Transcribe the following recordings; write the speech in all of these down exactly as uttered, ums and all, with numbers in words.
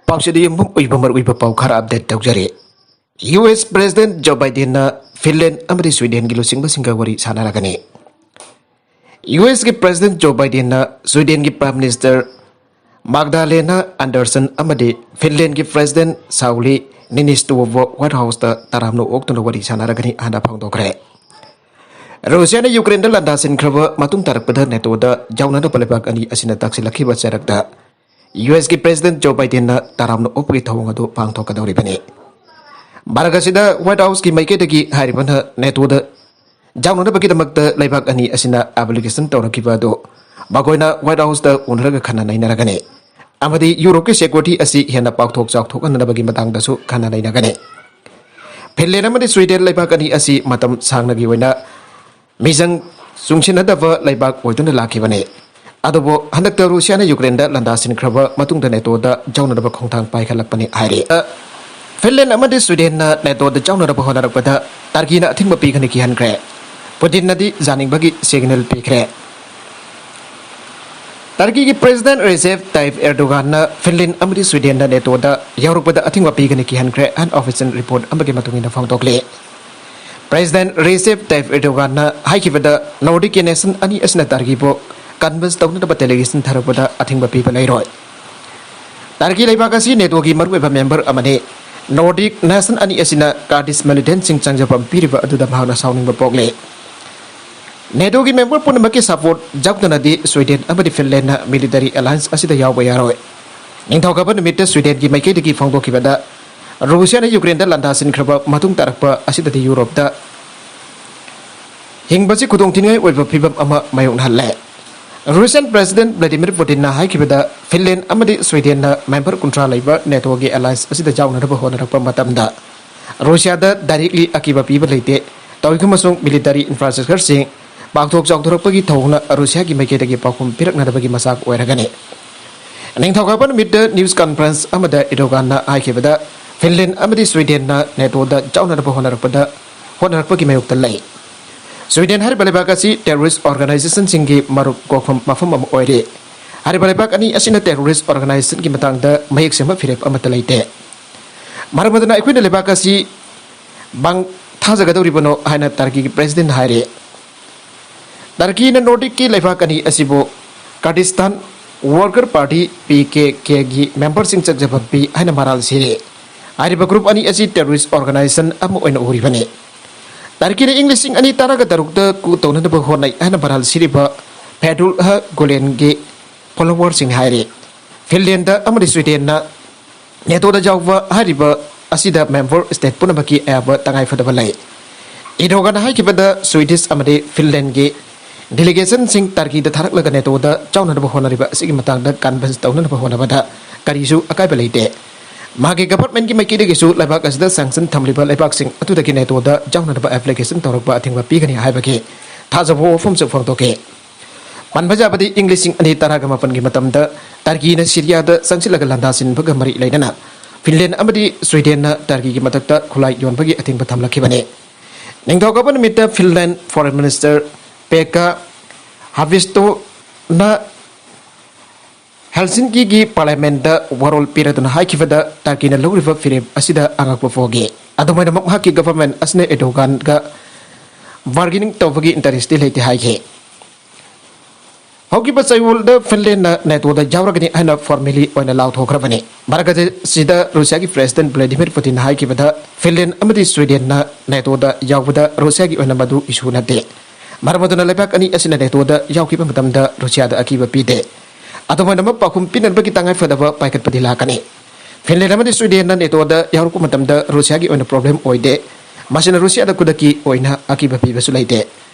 ꯄꯥꯎꯁꯤꯗ ꯌꯨꯝꯐꯝ ꯑꯣꯏꯕ ꯃꯔꯨꯑꯣꯏꯕ ꯄꯥꯎ ꯈꯔ ꯑꯞꯗꯦꯠ ꯇꯧꯖꯔꯤ꯫ ꯌꯨ ꯑꯦꯁ ꯄ꯭ꯔꯦꯁꯤꯗꯦꯟꯠ ꯖꯣ ꯕꯥꯏꯗꯦꯟꯅ ꯐꯤꯟꯂꯦꯟ ꯑꯃꯗꯤ ꯁ꯭ꯋꯤꯗꯦꯟꯒꯤ ꯂꯨꯆꯤꯡꯕꯁꯤꯡꯒ ꯋꯥꯔꯤ ꯁꯥꯟꯅꯔꯒꯅꯤ꯫ ꯌꯨ ꯑꯦꯁꯀꯤ ꯄ꯭ꯔꯦꯁꯤꯗꯦꯟꯠ ꯖꯣ ꯕꯥꯏꯗꯦꯟꯅ ꯁ꯭ꯋꯤꯗꯦꯟꯒꯤ ꯄ꯭ꯔꯥꯏꯝ ꯃꯤꯅꯤꯁꯇꯔ ꯃꯥꯒꯗꯥꯂꯦꯅꯥ ꯑꯟꯗꯔꯁꯟ ꯑꯃꯗꯤ ꯐꯤꯟꯂꯦꯟꯒꯤ ꯄ꯭ꯔꯦꯁꯤꯗꯦꯟꯠ ꯁꯥꯎꯂꯤ ꯅꯤꯅꯤꯁꯇꯣꯕ ꯋꯥꯏꯠ ꯍꯥꯎꯁꯇ ꯇꯔꯥꯝꯅ ꯑꯣꯛꯇꯨꯅ ꯋꯥꯔꯤ ꯁꯥꯟꯅꯔꯒꯅꯤ ꯍꯥꯏꯅ ꯐꯣꯡꯗꯣꯛꯈ꯭ꯔꯦ꯫ ꯔꯨꯁꯤꯌꯥꯅ ꯌꯨꯀ꯭ꯔꯦꯟꯗ ꯂꯥꯟꯗꯥ ꯁꯤꯟꯈ꯭ꯔꯕ ꯃꯇꯨꯡ ꯇꯥꯔꯛꯄꯗ ꯅꯦꯇꯣꯗ ꯌꯥꯎꯅꯅꯕ ꯂꯩꯕꯥꯛ ꯑꯅꯤ ꯑꯁꯤꯅ ꯇꯛꯁꯤꯜꯂꯛꯈꯤꯕ ꯆꯩꯔꯛꯇ ꯌꯨ ꯑꯦꯁꯀꯤ ꯄ꯭ꯔꯦꯁꯤꯗꯦꯟꯠ ꯖꯣ ꯕꯥꯏꯗꯦꯟꯅ ꯇꯔꯥꯝꯅ ꯑꯣꯛꯄꯒꯤ ꯊꯧꯑꯣꯡ ꯑꯗꯨ ꯄꯥꯡꯊꯣꯛꯀꯗꯧꯔꯤꯕꯅꯤ꯫ ꯃꯔꯛ ꯑꯁꯤꯗ ꯋꯥꯏꯠ ꯍꯥꯎꯁꯀꯤ ꯃꯥꯏꯀꯩꯗꯒꯤ ꯍꯥꯏꯔꯤꯕꯅ ꯅꯦꯇꯣꯗ ꯌꯥꯎꯅꯅꯕꯒꯤꯗꯃꯛꯇ ꯂꯩꯕꯥꯛ ꯑꯅꯤ ꯑꯁꯤꯅ ꯑꯦꯄ꯭ꯂꯤꯀꯦꯁꯟ ꯇꯧꯔꯛꯈꯤꯕ ꯑꯗꯨ ꯃꯈꯣꯏꯅ ꯋꯥꯏꯠ ꯍꯥꯎꯁꯇ ꯎꯅꯔꯒ ꯈꯟꯅ ꯅꯩꯅꯔꯒꯅꯤ ꯑꯃꯗꯤ ꯌꯨꯔꯣꯞꯀꯤ ꯁꯦꯀ꯭ꯌꯨꯔꯤꯇꯤ ꯑꯁꯤ ꯍꯦꯟꯅ ꯄꯥꯛꯊꯣꯛ ꯆꯥꯎꯊꯣꯛꯍꯟꯅꯕꯒꯤ ꯃꯇꯥꯡꯗꯁꯨ ꯈꯟꯅ ꯅꯩꯅꯒꯅꯤ꯫ ꯐꯤꯟꯂꯦꯟ ꯑꯃꯗꯤ ꯁ꯭ꯋꯤꯗꯦꯟ ꯂꯩꯕꯥꯛ ꯑꯅꯤ ꯑꯁꯤ ꯃꯇꯝ ꯁꯥꯡꯅꯒꯤ ꯑꯣꯏꯅ ꯃꯤꯆꯪ ꯆꯨꯡꯁꯤꯟꯅꯗꯕ ꯂꯩꯕꯥꯛ ꯑꯣꯏꯗꯨꯅ ꯂꯥꯛꯈꯤꯕꯅꯤ꯫ ꯑꯗꯨꯕꯨ ꯍꯟꯗꯛꯇ ꯔꯨꯁꯤꯌꯥꯅ ꯌꯨꯀ꯭ꯔꯦꯟꯗ ꯂꯥꯟꯗꯥ ꯁꯤꯟꯈ꯭ꯔꯕ ꯃꯇꯨꯡꯗ ꯅꯦꯇꯣꯗ ꯌꯥꯎꯅꯅꯕ ꯈꯣꯡꯊꯥꯡ ꯄꯥꯏꯈꯠꯂꯛꯄꯅꯤ ꯍꯥꯏꯔꯤ꯫ ꯐꯤꯟꯂꯦꯟ ꯑꯃꯗꯤ ꯁ꯭ꯋꯤꯗꯦꯟꯅ ꯅꯦꯇꯣꯗ ꯌꯥꯎꯅꯅꯕ ꯍꯣꯠꯅꯔꯛꯄꯗ ꯇꯔꯀꯤꯅ ꯑꯊꯤꯡꯕ ꯄꯤꯒꯅꯤ ꯀꯤꯍꯟꯈ꯭ꯔꯦ꯫ ꯄꯨꯇꯤꯟꯅꯗꯤ ꯌꯥꯅꯤꯡꯕꯒꯤ ꯁꯤꯒꯅꯦꯜ ꯄꯤꯈ꯭ꯔꯦ꯫ ꯇꯔꯀꯤꯒꯤ ꯄ꯭ꯔꯦꯁꯤꯗꯦꯟꯠ ꯔꯦꯁꯦꯞ ꯇꯥꯏꯞ ꯑꯦꯔꯗꯣꯒꯥꯟꯅ ꯐꯤꯟꯂꯦꯟ ꯑꯃꯗꯤ ꯁ꯭ꯋꯤꯗꯦꯟꯗ ꯅꯦꯇꯣꯗ ꯌꯥꯎꯔꯛꯄꯗ ꯑꯊꯤꯡꯕ ꯄꯤꯒꯅꯤ ꯀꯤꯍꯟꯈ꯭ꯔꯦ, ꯑꯟꯑꯣꯐꯤꯁꯤꯌꯦꯜ ꯔꯤꯄꯣꯔꯠ ꯑꯃꯒꯤ ꯃꯇꯨꯡ ꯏꯟꯅ ꯐꯣꯡꯗꯣꯛꯂꯤ꯫ ꯄ꯭ꯔꯦꯁꯤꯗꯦꯟꯠ ꯔꯦꯁꯦꯞ ꯇꯥꯏꯞ ꯑꯦꯔꯗꯣꯒꯥꯟꯅ ꯍꯥꯏꯈꯤꯕꯗ ꯅꯣꯔꯗꯤꯛꯀꯤ ꯅꯦꯁꯟ ꯑꯅꯤ ꯑꯁꯤꯅ ꯇꯔꯀꯤꯕꯨ ꯀꯟꯚꯤꯟꯁ ꯇꯧꯅꯅꯕ ꯗꯦꯂꯤꯒꯦꯁꯟ ꯊꯥꯔꯛꯄꯗ ꯑꯊꯤꯡꯕ ꯄꯤꯕ ꯂꯩꯔꯣꯏ꯫ ꯇꯔꯀꯤ ꯂꯩꯕꯥꯛ ꯑꯁꯤ ꯅꯦꯇꯣꯒꯤ ꯃꯔꯨꯑꯣꯏꯕ ꯃꯦꯝꯕꯔ ꯑꯃꯅꯤ꯫ ꯅꯣꯔꯗꯤꯛ ꯅꯦꯁꯟ ꯑꯅꯤ ꯑꯁꯤꯅ ꯀꯥꯔꯗꯤꯁ ꯃꯤꯂꯤꯇꯦꯟꯠꯁꯤꯡ ꯆꯪꯖꯐꯝ ꯄꯤꯔꯤꯕ ꯑꯗꯨꯗ ꯃꯍꯥꯛꯅ ꯁꯥꯎꯅꯤꯡꯕ ꯄꯣꯛꯂꯤ꯫ ꯅꯦꯇꯣꯒꯤ ꯃꯦꯝꯕꯔ ꯄꯨꯝꯅꯃꯛꯀꯤ ꯁꯄꯣꯔꯠ ꯌꯥꯎꯗꯅꯗꯤ ꯁ꯭ꯋꯤꯗꯦꯟ ꯑꯃꯗꯤ ꯐꯤꯟꯂꯦꯟꯅ ꯃꯤꯂꯤꯇꯔꯤ ꯑꯦꯂꯥꯌꯟꯁ ꯑꯁꯤꯗ ꯌꯥꯎꯕ ꯌꯥꯔꯣꯏ꯫ ꯅꯤꯡꯊꯧꯀꯥꯕ ꯅꯨꯃꯤꯠꯇ ꯁ꯭ꯋꯤꯗꯦꯟꯒꯤ ꯃꯥꯏꯀꯩꯗꯒꯤ ꯐꯣꯡꯗꯣꯛꯈꯤꯕꯗ ꯔꯨꯁꯤꯌꯥꯅ ꯌꯨꯀ꯭ꯔꯦꯟꯗ ꯂꯥꯟꯗꯥ ꯁꯤꯟꯈ꯭ꯔꯕ ꯃꯇꯨꯡ ꯇꯥꯔꯛꯄ ꯑꯁꯤꯗꯗꯤ ꯌꯨꯔꯣꯞꯇ ꯍꯤꯡꯕꯁꯤ ꯈꯨꯗꯣꯡꯊꯤꯅꯤꯡꯉꯥꯏ ꯑꯣꯏꯕ ꯐꯤꯚꯝ ꯑꯃ ꯃꯥꯌꯣꯛꯅꯍꯜꯂꯦ꯫ ꯔꯨꯁꯤꯌꯥꯟ ꯄ꯭ꯔꯦꯁꯤꯗꯦꯟꯠ ꯚ꯭ꯂꯥꯗꯤꯃꯤꯔ ꯄꯨꯇꯤꯟꯅ ꯍꯥꯏꯈꯤꯕꯗ ꯐꯤꯟꯂꯦꯟ ꯑꯃꯗꯤ ꯁ꯭ꯋꯤꯗꯦꯟꯅ ꯃꯦꯝꯕꯔ ꯀꯨꯟꯊ꯭ꯔꯥ ꯂꯩꯕ ꯅꯦꯇꯣꯒꯤ ꯑꯦꯂꯥꯌꯟꯁ ꯑꯁꯤꯗ ꯌꯥꯎꯅꯅꯕ ꯍꯣꯠꯅꯔꯛꯄ ꯃꯇꯝꯗ ꯔꯨꯁꯤꯌꯥꯗ ꯗꯥꯏꯔꯦꯛꯂꯤ ꯑꯀꯤꯕ ꯄꯤꯕ ꯂꯩꯇꯦ꯫ ꯇꯧꯏꯒꯨꯝꯕꯁꯨꯡ ꯃꯤꯂꯤꯇꯔꯤ ꯏꯟꯐ꯭ꯔꯥꯁ꯭ꯇ꯭ꯔꯛꯆꯔꯁꯤꯡ ꯄꯥꯛꯊꯣꯛ ꯆꯥꯎꯊꯣꯔꯛꯄꯒꯤ ꯊꯧꯑꯣꯡꯅ ꯔꯨꯁꯤꯌꯥꯒꯤ ꯃꯥꯏꯀꯩꯗꯒꯤ ꯄꯥꯎꯈꯨꯝ ꯄꯤꯔꯛꯅꯗꯕꯒꯤ ꯃꯆꯥꯛ ꯑꯣꯏꯔꯒꯅꯤ꯫ ꯅꯤꯡꯊꯧꯀꯥꯕ ꯅꯨꯃꯤꯠꯇ ꯅ꯭ꯌꯨꯁ ꯀꯟꯐꯔꯦꯟꯁ ꯑꯃꯗ ꯑꯦꯔꯗꯣꯒꯥꯟꯅ ꯍꯥꯏꯈꯤꯕꯗ ꯐꯤꯟꯂꯦꯟ ꯑꯃꯗꯤ ꯁ꯭ꯋꯤꯗꯦꯟꯅ ꯅꯦꯇꯣꯗ ꯌꯥꯎꯅꯅꯕ ꯍꯣꯠꯅꯔꯛꯄꯗ ꯍꯣꯠꯅꯔꯛꯄꯒꯤ ꯃꯥꯌꯣꯛꯇ ꯂꯩ꯫ ꯁ꯭ꯋꯤꯗꯦꯟ ꯍꯥꯏꯔꯤꯕ ꯂꯩꯕꯥꯛ ꯑꯁꯤ ꯇꯦꯔꯣꯔꯤꯁ ꯑꯣꯔꯒꯅꯥꯏꯖꯦꯁꯟꯁꯤꯡꯒꯤ ꯃꯔꯨꯞ ꯀꯣꯛꯐꯝ ꯃꯐꯝ ꯑꯃ ꯑꯣꯏꯔꯤ꯫ ꯍꯥꯏꯔꯤꯕ ꯂꯩꯕꯥꯛ ꯑꯅꯤ ꯑꯁꯤꯅ terrorist organizationꯒꯤ ꯃꯇꯥꯡꯗ ꯃꯌꯦꯛ ꯁꯦꯡꯕ ꯐꯤꯔꯦꯞ ꯑꯃꯠꯇ ꯂꯩꯇꯦ꯫ ꯃꯔꯝ ꯑꯗꯨꯅ ꯑꯩꯈꯣꯏꯅ ꯂꯩꯕꯥꯛ ꯑꯁꯤ ꯕꯥꯡ ꯊꯥꯖꯒꯗꯧꯔꯤꯕꯅꯣ ꯍꯥꯏꯅ ꯇꯔꯀꯤꯒꯤ president ꯍꯥꯏꯔꯤ꯫ ꯇꯔꯀꯤꯅ Nordicꯀꯤ ꯂꯩꯕꯥꯛ ꯑꯅꯤ ꯑꯁꯤꯕꯨ Kurdistan Worker Party, P K Kꯒꯤ memberꯁꯤꯡ ꯆꯪꯖꯐꯝ ꯄꯤ ꯍꯥꯏꯅ ꯃꯔꯥꯜ ꯁꯤꯔꯤ꯫ ꯍꯥꯏꯔꯤꯕ group ꯑꯅꯤ ꯑꯁꯤ terrorist organization ꯑꯃ ꯑꯣꯏꯅ ꯎꯔꯤꯕꯅꯤ꯫ ꯇꯔꯀꯤꯅ ꯏꯪ ꯂꯤꯁꯤꯡ ꯑꯅꯤ ꯇꯔꯥꯒ ꯇꯔꯨꯛꯇ coup ꯇꯧꯅꯅꯕ ꯍꯣꯠꯅꯩ ꯍꯥꯏꯅ ꯃꯔꯥꯜ ꯁꯤꯔꯤꯕ Fethullah Gulenꯒꯤ followerꯁꯤꯡꯅ ꯍꯥꯏꯔꯤ꯫ ꯐꯤꯟꯂꯦꯟꯗ ꯑꯃꯗꯤ ꯁ꯭ꯋꯤꯗꯦꯟꯅ NATOꯗ ꯌꯥꯎꯕ ꯍꯥꯏꯔꯤꯕ ꯑꯁꯤꯗ member state ꯄꯨꯝꯅꯃꯛꯀꯤ ꯑꯌꯥꯕ ꯇꯉꯥꯏ ꯐꯗꯕ ꯂꯩ꯫ ꯏꯔꯗꯣꯒꯥꯟꯅ ꯍꯥꯏꯈꯤꯕꯗ Swedish ꯑꯃꯗꯤ ꯐꯤꯟꯂꯦꯟꯒꯤ delegationꯁꯤꯡ ꯇꯔꯀꯤꯗ ꯊꯥꯔꯛꯂꯒ NATOꯗ ꯌꯥꯎꯅꯅꯕ ꯍꯣꯠꯅꯔꯤꯕ ꯑꯁꯤꯒꯤ ꯃꯇꯥꯡꯗ convince ꯇꯧꯅꯅꯕ ꯍꯣꯠꯅꯕꯗ ꯀꯔꯤꯁꯨ ꯑꯀꯥꯏꯕ ꯂꯩꯇꯦ꯫ ꯃꯥꯒꯤ governmentꯀꯤ ꯃꯥꯏꯀꯩꯗꯒꯤꯁꯨ ꯂꯩꯕꯥꯛ ꯑꯁꯤꯗ sanction ꯊꯝꯂꯤꯕ ꯂꯩꯕꯥꯛꯁꯤꯡ ꯑꯗꯨꯗꯒꯤ NATOꯗ ꯌꯥꯎꯅꯅꯕ application ꯇꯧꯔꯛꯄ ꯑꯊꯤꯡꯕ ꯄꯤꯒꯅꯤ ꯍꯥꯏꯕꯒꯤ ꯊꯥꯖꯕ ꯋꯥꯐꯝꯁꯨ ꯐꯣꯡꯗꯣꯛꯈꯤ꯫ ꯄꯟꯕ ꯌꯥꯕꯗꯤ, ꯏꯪ ꯂꯤꯁꯤꯡ ꯑꯅꯤ ꯇꯔꯥꯒ ꯃꯥꯄꯟꯒꯤ ꯃꯇꯝꯗ ꯇꯔꯀꯤꯅ ꯁꯤꯔꯤꯌꯥꯗ ꯆꯪꯁꯤꯜꯂꯒ ꯂꯥꯟꯗꯥꯁꯤꯟꯕꯒ ꯃꯔꯤ ꯂꯩꯅꯅ ꯐꯤꯟꯂꯦꯟ ꯑꯃꯗꯤ ꯁ꯭ꯋꯤꯗꯦꯟꯅ ꯇꯔꯀꯤꯒꯤ ꯃꯊꯛꯇ ꯈꯨꯠꯂꯥꯏ ꯌꯣꯟꯕꯒꯤ ꯑꯊꯤꯡꯕ ꯊꯝꯂꯛꯈꯤꯕꯅꯤ꯫ ꯅꯤꯡꯊꯧꯀꯥꯕ ꯅꯨꯃꯤꯠꯇ ꯐꯤꯟꯂꯦꯟ foreign minister Pekka Haavistoꯅ ꯍꯦꯜꯁꯤꯟꯀꯤꯒꯤ parliamentꯇ ꯋꯥꯔꯣꯜ ꯄꯤꯔꯗꯨꯅ ꯍꯥꯏꯈꯤꯕꯗ, ꯇꯔꯀꯤꯅ ꯂꯧꯔꯤꯕ ꯐꯤꯔꯦꯞ ꯑꯁꯤꯗ ꯑꯉꯛꯄ ꯐꯥꯎꯈꯤ꯫ ꯑꯗꯨꯝ ꯑꯣꯏꯅꯃꯛ, ꯃꯍꯥꯛꯀꯤ government ꯑꯁꯤꯅ ꯏꯔꯗꯣꯒꯥꯟꯒ bargaining ꯇꯧꯕꯒꯤ interestꯇꯤ ꯂꯩꯇꯦ ꯍꯥꯏꯈꯤ꯫ ꯍꯧꯈꯤꯕ ꯆꯌꯣꯜꯗ ꯐꯤꯟꯂꯦꯟꯅ NATOꯗ ꯌꯥꯎꯔꯒꯅꯤ ꯍꯥꯏꯅ formally ꯑꯣꯏꯅ ꯂꯥꯎꯊꯣꯛꯈ꯭ꯔꯕꯅꯤ꯫ ꯃꯔꯛ ꯑꯁꯤꯗ ꯔꯨꯁꯤꯌꯥꯒꯤ president Vladimir Putinꯅ ꯍꯥꯏꯈꯤꯕꯗ, ꯐꯤꯟꯂꯦꯟ ꯑꯃꯗꯤ ꯁ꯭ꯋꯤꯗꯦꯟꯅ NATOꯗ ꯌꯥꯎꯕꯗ ꯔꯨꯁꯤꯌꯥꯒꯤ ꯑꯣꯏꯅ ꯃꯗꯨ issue ꯅꯠꯇꯦ꯫ ꯃꯔꯝ ꯑꯗꯨꯅ ꯂꯩꯕꯥꯛ ꯑꯅꯤ ꯑꯁꯤꯅ NATOꯗ ꯌꯥꯎꯈꯤꯕ ꯃꯇꯝꯗ ꯔꯨꯁꯤꯌꯥꯗ ꯑꯀꯤꯕ ꯄꯤꯗꯦ꯫ ꯑꯗꯨꯝ ꯑꯣꯏꯅꯃꯛ, ꯄꯥꯎꯈꯨꯝ ꯄꯤꯅꯅꯕꯒꯤ ꯇꯉꯥꯏ ꯐꯗꯕ ꯄꯥꯏꯈꯠꯄꯗꯤ ꯂꯥꯛꯀꯅꯤ꯫ ꯐꯤꯟꯂꯦꯟ ꯑꯃꯗꯤ ꯁ꯭ꯋꯤꯗꯦꯟꯅ NATOꯗ ꯌꯥꯎꯔꯛꯄ ꯃꯇꯝꯗ ꯔꯨꯁꯤꯌꯥꯒꯤ ꯑꯣꯏꯅ problem ꯑꯣꯏꯗꯦ꯫ ꯃꯁꯤꯅ ꯔꯨꯁꯤꯌꯥꯗ ꯈꯨꯗꯛꯀꯤ ꯑꯣꯏꯅ ꯑꯀꯤꯕ ꯄꯤꯕꯁꯨ ꯂꯩꯇꯦ꯫